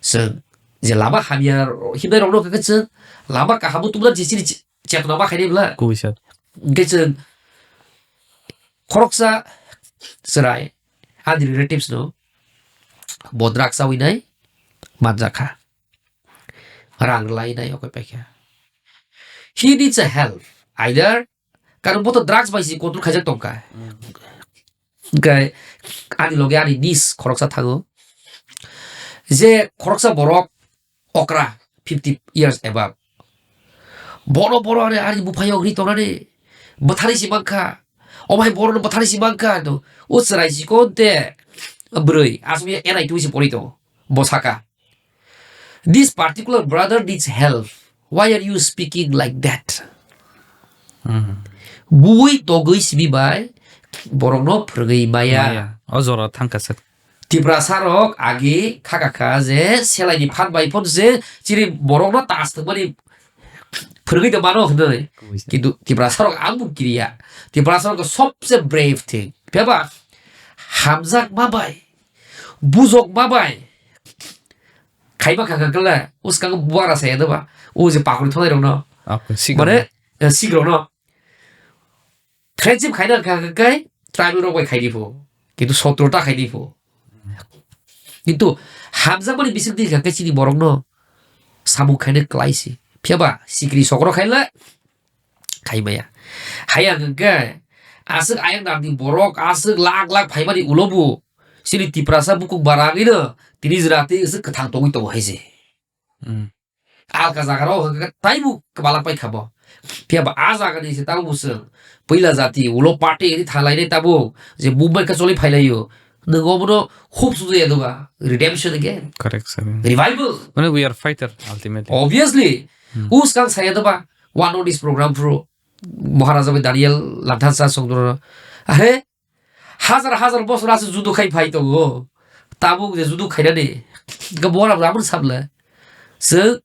Chwng je lama hamya himnai rokno khe chwng lama kaham o tubuna je chini chetona ma khainai bwla. Kubui sir. Hwnkhe chwng khoroksa chwrai, ani relatives no bo drugs chawi nai manjak kha. Rang rwlai nai okoi paikha. He needs a help. Either, karon bo to drugs bai si control khaijak tongkha. Hmm. Hwnkhe ani loge ani niece khoroksa thango. Je khoroksa borok okra fifty years above. Bono bono ani, ani buphayung ri tongnani bwthari si mankha. Omai bono bwthari si mankha. No, o chwrai si konte bwrwi aswk ya N I T si pori tongo. Bo saka, "This particular brother needs help. Why are you speaking like that?" Hmm. Buwi togwi simi bai borokno phwrwngwi maya. Maya. O jora thangkha sir. Tiprasa rok agi khaka kha je selaini phan bai phon je chini borokno tas thwngmani phwrwngwi tongmano hwnwi. Kabui sir. Kintu Tiprasa rok ang bo kiriya. Tiprasa rok sobse brave thing. Phiya ba hamjak ma bai, bujok ma bai, khaiba kha kha kala, uskang buara saya da ba, o je pakri thonai rokno. Okay, sikro. Mane, eh, sikrokno. Friendship khaina kha kha kai, tribal rok bai khaidi pho. Kintu sotro ta khaidi pho. Kintu hamjakmani bising di kha kai chini borokno samung khaina klai si. Phiya ba, sikri sokro khaila, khai maya. Haya hwnkhe, aswk ayang namni borok, aswk lak lak phaimani ulo bo, chini Tiprasa bukung barangino, tini jora tei aswk kwthang tongwi tongo hai se. Hmm. Alka jaga rok hwnkhe taibo kwbala pai kha bo. Phiya ba a jaga ni se tamo bo chwng puila jati ulo party ni thalai nai tamo je movement khe choli phai lai o. Nwng obono hope sujui ya doga redemption again. Correct, sir. Revival. Mane we are fighter ultimately. Obviously. Hmm. Uskang saya doba one on this program pro Maharaja bai Daniel Langthansa songdoro. Are Hajar hajar bosor aswk judo khai phai tongo. Tabuk je judo khainani. Ga bora bora mun samle. Chwng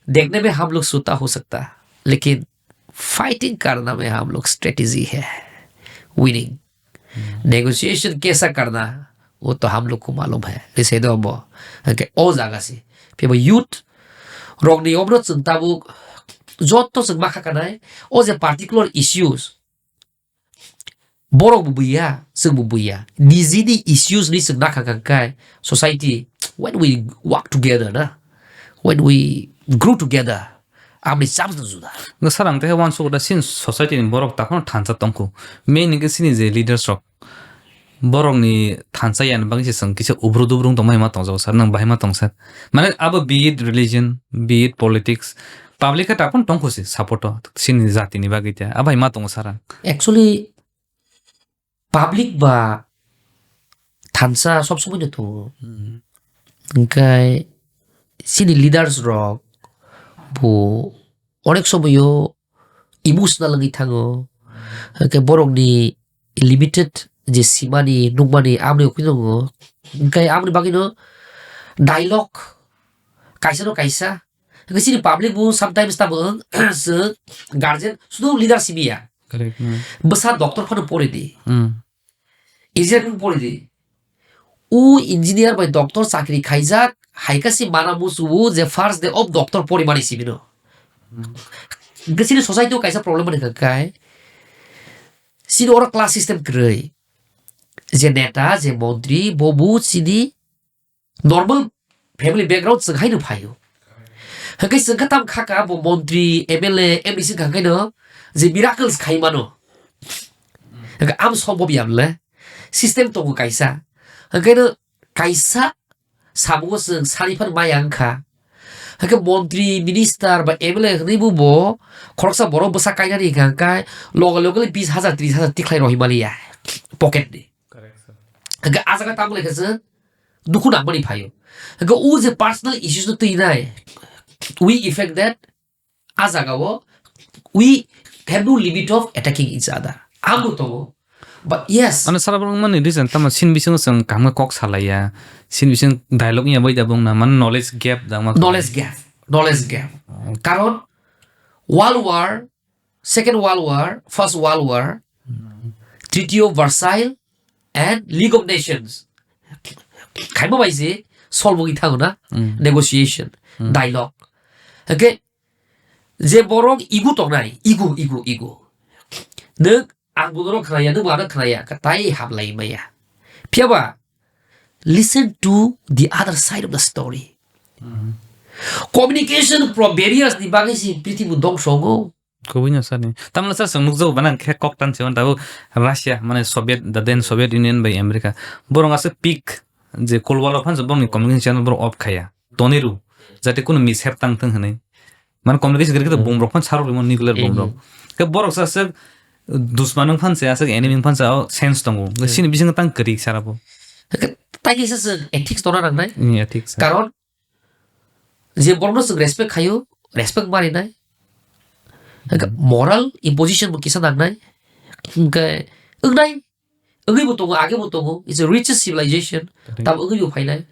देखने में हम लोग सूता हो सकता, लेकिन फाइटिंग करना में हम लोग स्ट्रेटेजी है, विनिंग। नेगोशिएशन कैसा करना, वो तो हम लोग को मालूम है। Ese do bo. Hake o jaga si. Phiba youth rokni omno chwng tabuk jotto chwng ma kha kanai. O je particular issues, borok bo buiya, chwng bo buiya. Nijini issues ni chwng nakha kha kai society, when we work together na, when we grow together, amni chance no juda. Nga sarang tei wansuk da sin society ni borok takhno thansa tongkhu. Main ni sini je leaders rok. Borok ni thansa yan bang se chwng kisa ubru dubru tongma ma tongjago sir, nang bahai ma tong sir. Mane abo be it religion, be it politics, public khe takhno tongkhu si support o sini jati ni bagwi te. Abai ma tongo sir. Actually, public ba thansa sob somoi no tongo. Hmm. Hwnkhe chini leaders rok bo onek somoio emotional wngwi thango. Hwnkhe borokni limited je simani nukmani amni ukui tongo. Hwnkhe amni bagwino dialogue kaisa no kaisa. Hwnkhe chini public bo sometimes tamo wng, chwng guardian sudu leader simi ya. Correct, hmm. Bwsa doctor phano pori di. Hmm. Engineer phano pori di. O engineer bai doctor chakri khaijak, hai khe se mana musu o je first day of doctor porimani simi no. Hmm. Hwnkhe chini society o kaisa problem mani hwnkhe kai. Chini oro class system kwrwi. Je neta, je montri, bo bo chini normal family background chwng haino phaio. Hwnkhe chwng khe tam kha ka bo montri, M L A, M D C wngkha khe no je miracles khai mano. Hwnkhe am sombhob ya le system tongo kaisa. Hwnkhe no kaisa samungo chwng sari phano maya wngkha. Hwnkhe montri, minister ba M L A hwnwi bo bo khoroksa borok bwsa kainani hwnkha hwnkhe loge loge le bis hajar, tris hajar tikhlai rohimaliya pocket ni. Correct, sir. Hwnkhe ah jaga tamo lekha chwng dukhu nangmani phaio. Hwnkhe o je personal issues no twi nai, we effect that ah jaga o we have no limit of attacking each other. Amo tongo. But yes. Ano sara borok mani reason tamo sin bisingo chwng kaham khe kok salaiya. Sin bising dialogue ya bai da bong na man knowledge gap da ma. Knowledge gap. Knowledge gap. Oh. Karon World War, Second World War, First World War, Treaty of Versailles and League of Nations. Khaima bai se solve wngwi thango na, hmm, negotiation, hmm, dialogue. Hwnkhe je borok ego tongnai, ego, ego, ego. Nwng ang bo norok khnaya, nwng bo ano khnaya, ka tai hablai maya. Phiya ba, listen to the other side of the story. Hmm. Communication pro-, barriers ni bagwi si prithibi dongso wngo. Kubui no sani. Tamni sa chwng nukjago bana khe kok tan se tabuk Russia, mane Soviet, the then Soviet Union by America. Borok aswk peak je Cold War o phan borokni communication channel borok off khaya. Toniru, jate kunu mishap tang thung hwnwi. Mane communication gari khe, hmm, bomb rok phan sarok rimo nuclear bomb rok. Hmm. Khe borok sa aswk dusman wng phan se, aswk enemy wng phan se, o sense tongo. Hmm. Sini bising tang kwrwi sara bo. Khe tai kisa chwng ethics tona nangnai. Hmm, ethics. Karon je borokno chwng respect khaio, respect marinai. Hwnkhe, hmm, moral imposition bo kisa nangnai. Hwnkhe, wngnai, wngwi bo tongo, age bo tongo. It's a richest civilization. Correct. Tamo wngwi bo phainai.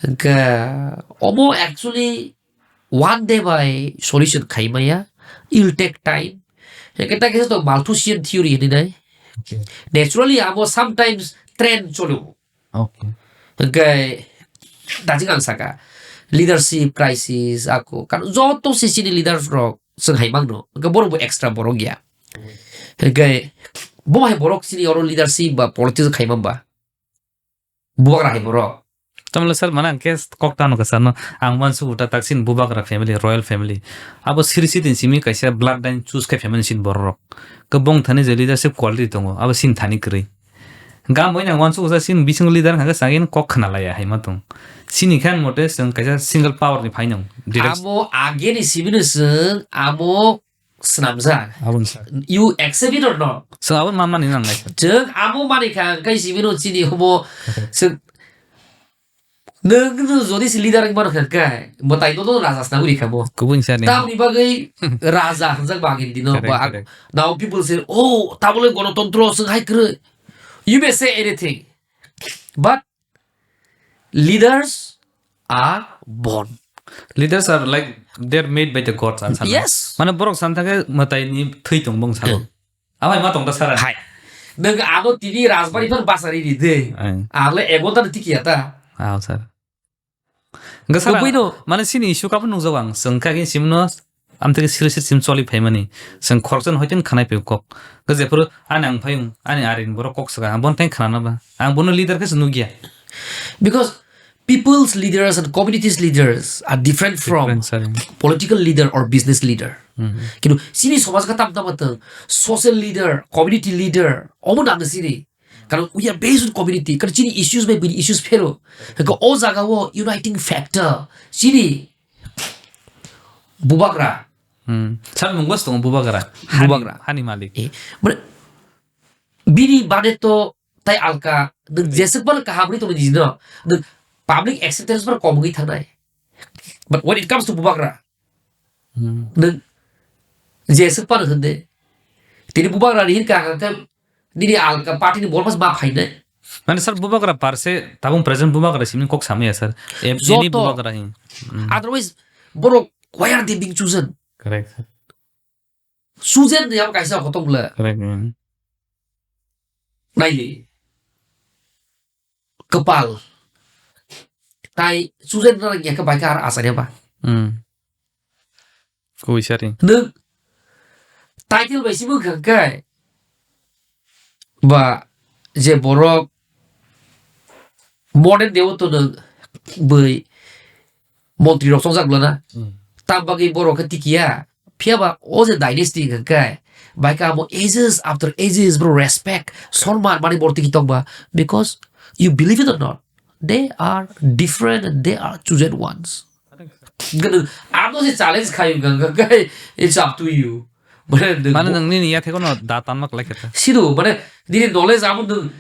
Hwnkhe, omo actually one day by solution khai maya. It'll take time. Hwnkhe, ta kisa to Malthusian theory hinwi nai. Okay. Naturally, amo sometimes trend cholo. Okay. Hwnkhe, dajik ang saka, leadership crisis, ako, kan joto C C ni leaders rok chwng hai mangno, hwnkhe borok bo extra borok ya. Hwnkhe, bo hai borok chini oro leadership ba politics khai mamba. Bubagra hai borok. Tamle sir, mana ang khe kok tano ka sir no, ang uansuk uta taksin Bubagra family, royal family. Abo siri siri simi kaisa blood line choose khai family sin borok. Khe bong thani je leadership quality tongo, abo sin thani kwrwi. Gam oi nang uansuk uta sin bising leader hwnkhe sagin kok khna laya hai ma tong. Sini khan mote chwng kaisa single power ni phainong. Direct. Amo ageni simi no chwng, amo swnamjak. Aboni sir. You accept it or not? So, abo ma mani nang nai. Chwng abo mani kha, hwnkhe simi no chini homo, chwng, nwng, nwng jodi se leader wngmano kha, hwnkhe mwtai no, no raja swnamwi rikha mo. Kubun sir ni. Tamoni bagwi raja hwnjak ba agini dino. Correct, ba ag-, correct. Now people say, "Oh, tabole gonotontro, chwng hai kwrwi." You may say anything, but leaders are born. Leaders are like, they're made by the gods, ang sana. Yes. Mane borok sana thangkhe mwtai ni thwi tong bong sabo. Amai ma tong ta sara. Hai. Nwng ano tini rajbari phano bachari ri de. Ang. Ang le ego ta tiki ya ta. Ah, sir. Hwnkhe sir, kubui no. Mane sini issue kabo nukjago ang. Chwng kha khe simno Amtwkhe siri siri sim choli phaimani. Chwng khoroksa no hoiteni khanai phai kok. Khe jephuru ani ang phayung, ani arin borok kok swkang, ang bono tei khanana ba. Ang bono leader khe se nukya. Because people's leaders and communities leaders are different from Different, sir. Political leader or business leader. Mhm. Kintu chini somaj khe tam tamo tong, social leader, community leader, omo nang sini. Karon we are based on community. Karon chini issues bai bini issues phero. Hwnkhe o jaga o uniting factor chini Bubagra. Hmm. Sir, mung bas tongo Bubagra. Hani, Bubagra. Hani malik. Eh, mane, bini bade to tai alka, nwng jeswk phano kaham ri tongwi di no, nwng public acceptance phano kom wngwi thangnai. But when it comes to Bubagra, Hmm. nwng jeswk phano hwnde, tini Bubagra ri hwnka hwnkhe, nini alka party ni borok ma phainai. Mane sir, Bubagra parse, tabung present Bubagra simi kok samaya sir. Em, any Joto. Bubagra hin. Hmm. Otherwise, borok, why are they being chosen? Correct, sir. Chosen ni abo kaisa kotok bwle. Correct, hmm. Naili. Kwpal. Tai chosen na ya ka bai ka ar asari ba. Hmm. Kui sari. Nwng title bai simi wngkha khe ba je borok modern day o to nwng bui montri rok chongjak lana. Hmm. Tam bagwi borok khe tikiya. Phiya ba o je dynasty hwnkha khe bai ka amo ages after ages bro respect, sonman mani borok tiki tong ba because you believe it or not, they are different and they are chosen ones. Gana, amo je challenge khayu ganga kai, it's up to you. Mane nwng Mane nang nini yathego no da tanma klai khe ta. Sido, mane nini knowledge amo nwng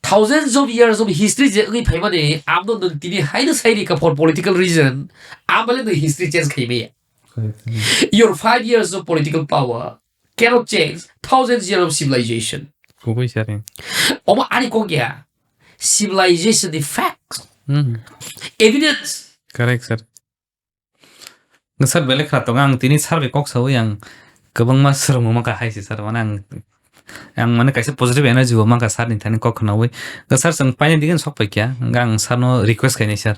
thousands of years of history je wngwi phaimani, amo nwng tini haino sai rika for political reason, amale nwng history change khaimaya. Correct. Your five years of political power cannot change thousands years of civilization. Kubui sari. Omo ani kok ya. Civilization ni facts. Hmm. Evidence. Correct, sir. Sir, belai khna tongo, ang tini sir bai kok sawi ang kwbangma swrwngmung mankha hai se, sir. Mane ang, ang mane kaisa positive energy bo mankha sir ni thani kok khnawi. Sir, chwng paini digin sok pai kya, ang sir no request khainai, sir.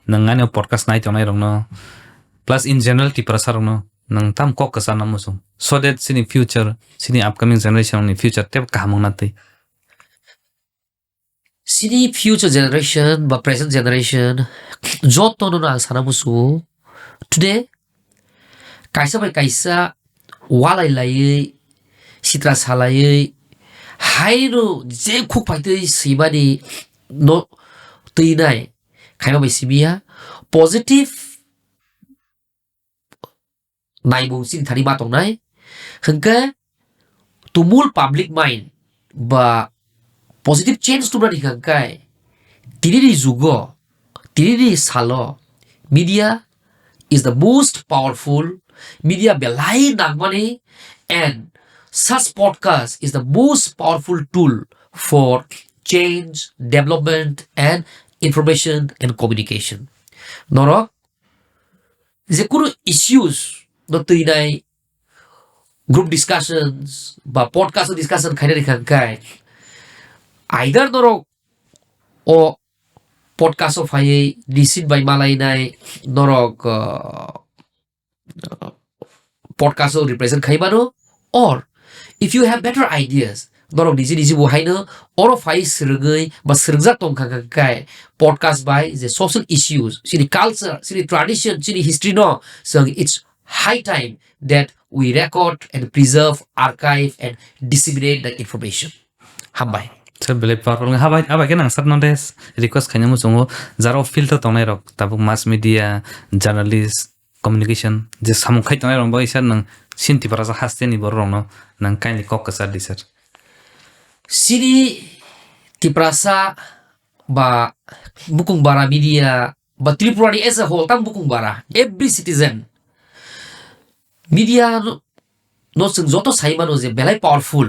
Nwng ani podcast nai tongnai rokno, plus in general Tiprasa rokno, nwng tam kok kwcharna muchung. So that chini future, chini upcoming generation ni future tei kaham wngna twi. Chini future generation ba present generation joto no ang sana muchungo. Today, kaisa bai kaisa walai laiwi, sitra salaiwi, haino je khuk phaitwi swimani no twi nai khaima bai simi ya. Positive naimung chini thani ma tongnai. Hwnkhe tumul public mind ba positive change tubunani hwnkhe tinini jugo, tinini salo media is the most powerful, media belai nangmani, and such podcast is the most powerful tool for change, development and information and communication. Norok je kunu issues no twinai group discussions ba podcast discussion khainani kha hwnkhe either norok o podcast o phaiwi nisin bai malainai norok, uh, podcast o represent khai mano, or if you have better ideas, norok niji niji bo haino oro phai swrwngwi ba swrwngjak tongkha kha khe podcast bai je social issues, chini culture, chini tradition, chini history no chwng, it's high time that we record and preserve, archive and disseminate the information. Hambai. Sir, belai powerful. Habai, habai khe nang sir no de request khaina muchungo, jaro field o tongnai rok, tabuk mass media, journalist, communication, je samung khai tongnai rok bai sir nang sin Tiprasa haste ni borok rok no nang kaini kok kwchar di sir. Sini Tiprasa ba bukung bara media ba Tripura ni as a whole tam bukung bara every citizen media no, no chwng joto sai mano je belai powerful.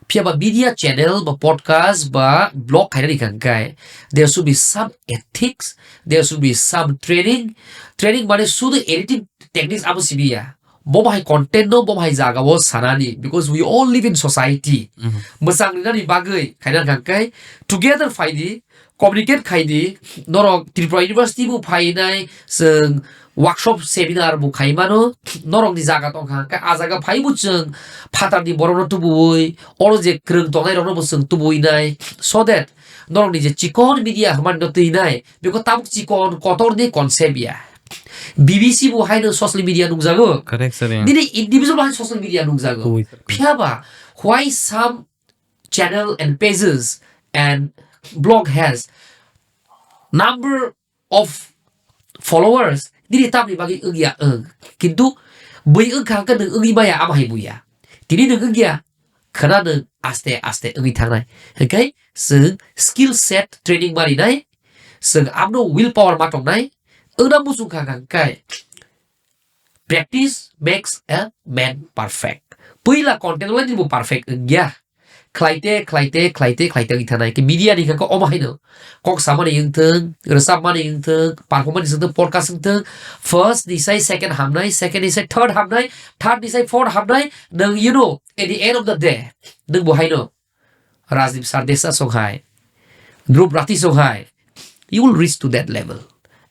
Phiya ba media channel ba podcast ba blog khainani kha khe there should be some ethics, there should be some training. Training mane sudu editing techniques abo sibiya. Bo bahai content no bo bahai jaga o sanani, because we all live in society. Mhm. Mwchang rinani bagwi khaina kha khe together phaidi, communicate khaidi, norok Tripura University bo phainai, chwng workshop seminar bo khai mano, norok ni jaga tongkha, khe a jaga phai bo chwng phatar ni borok no tubuwi, oro je kwrwng tongnai rok no bo chwng tubuwi nai, so that norok ni je chikon media hwnmani no twi nai, beko tabuk chikon kotor ni concept ya. B B C bo hai no social media nukjago. Correct, sir, yeah. Nini individual bo hai social media nukjago. Tubui, sir. Phiya ba, why some channel and pages and blog has number of followers, nini tamni bagwi wngya wng. Kintu bui wngkha hwnkhe nwng wngwi maya, amo hai buya. Tini nwng wngya, khwna nwng aste aste wngwi thangnai. Hwnkhe chwng skill set training marinai, chwng abno will power ma tongnai, wngna muchungkha hwnkhe practice makes a man perfect. Puila content wnglaini bo perfect wngya. Khlaite, khlaite, khlaite, khlaite wngwi thanai. Khe media ni khe omo haino. Kok samani wngthwng, rwchapmani wngthwng, performance wngthwng, podcast wngthwng. First ni sai second hamnai, second ni sai third hamnai, third ni sai fourth hamnai. Nwng, you know, at the end of the day, nwng bo haino Rajdeep Sardesa song hai, Dhruv Rathi song hai, you will reach to that level.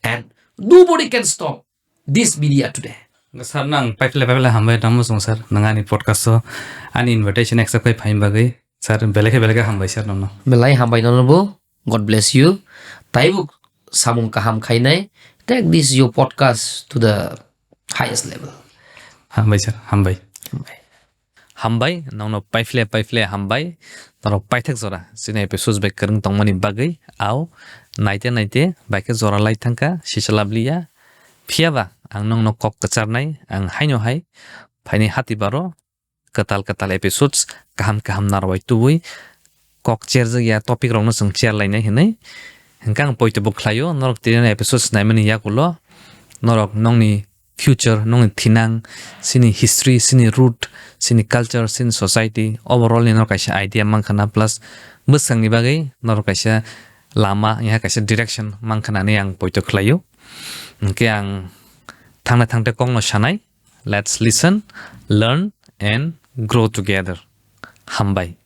And nobody can stop this media today. Sir, nang paiphle paiphle hambai tamo song sir, nang ani podcast o ani invitation accept khai phaim bagwi sir, belai khe belai khe hambai sir nono. Belai hambai nono bo, God bless you. Taibo samung kaham khainai, take this your podcast to the highest level. Hambai sir, hambai. Hambai. Hambai, nongno paiphle paiphle hambai. Norok paithak jora chini episodes bai kwrwng tongmani bagwi, au naite naite bai khe jora lai thangkha, sisa labliya. Phiya ba ang nongno kok kwcharnai, ang haino hai phaini hati baro kwtal kwtal episodes kaham kaham narwai tubui kok cherjak ya topic rokno chwng chair lainai hinwi. Hwnkhe ang poito bo khlaio, norok tini episodes naimani yakulo norok nongni future, nongni thinang, chini history, chini root, chini culture, chini society, overall ni norok kaisa idea mankha na, plus bwskangni bagwi norok kaisa lama, ya kaisa direction mankha nani ang poito khlaio. Hwnkhe ang thangna thangte kokno sanai, let's listen, learn and grow together. Hambai.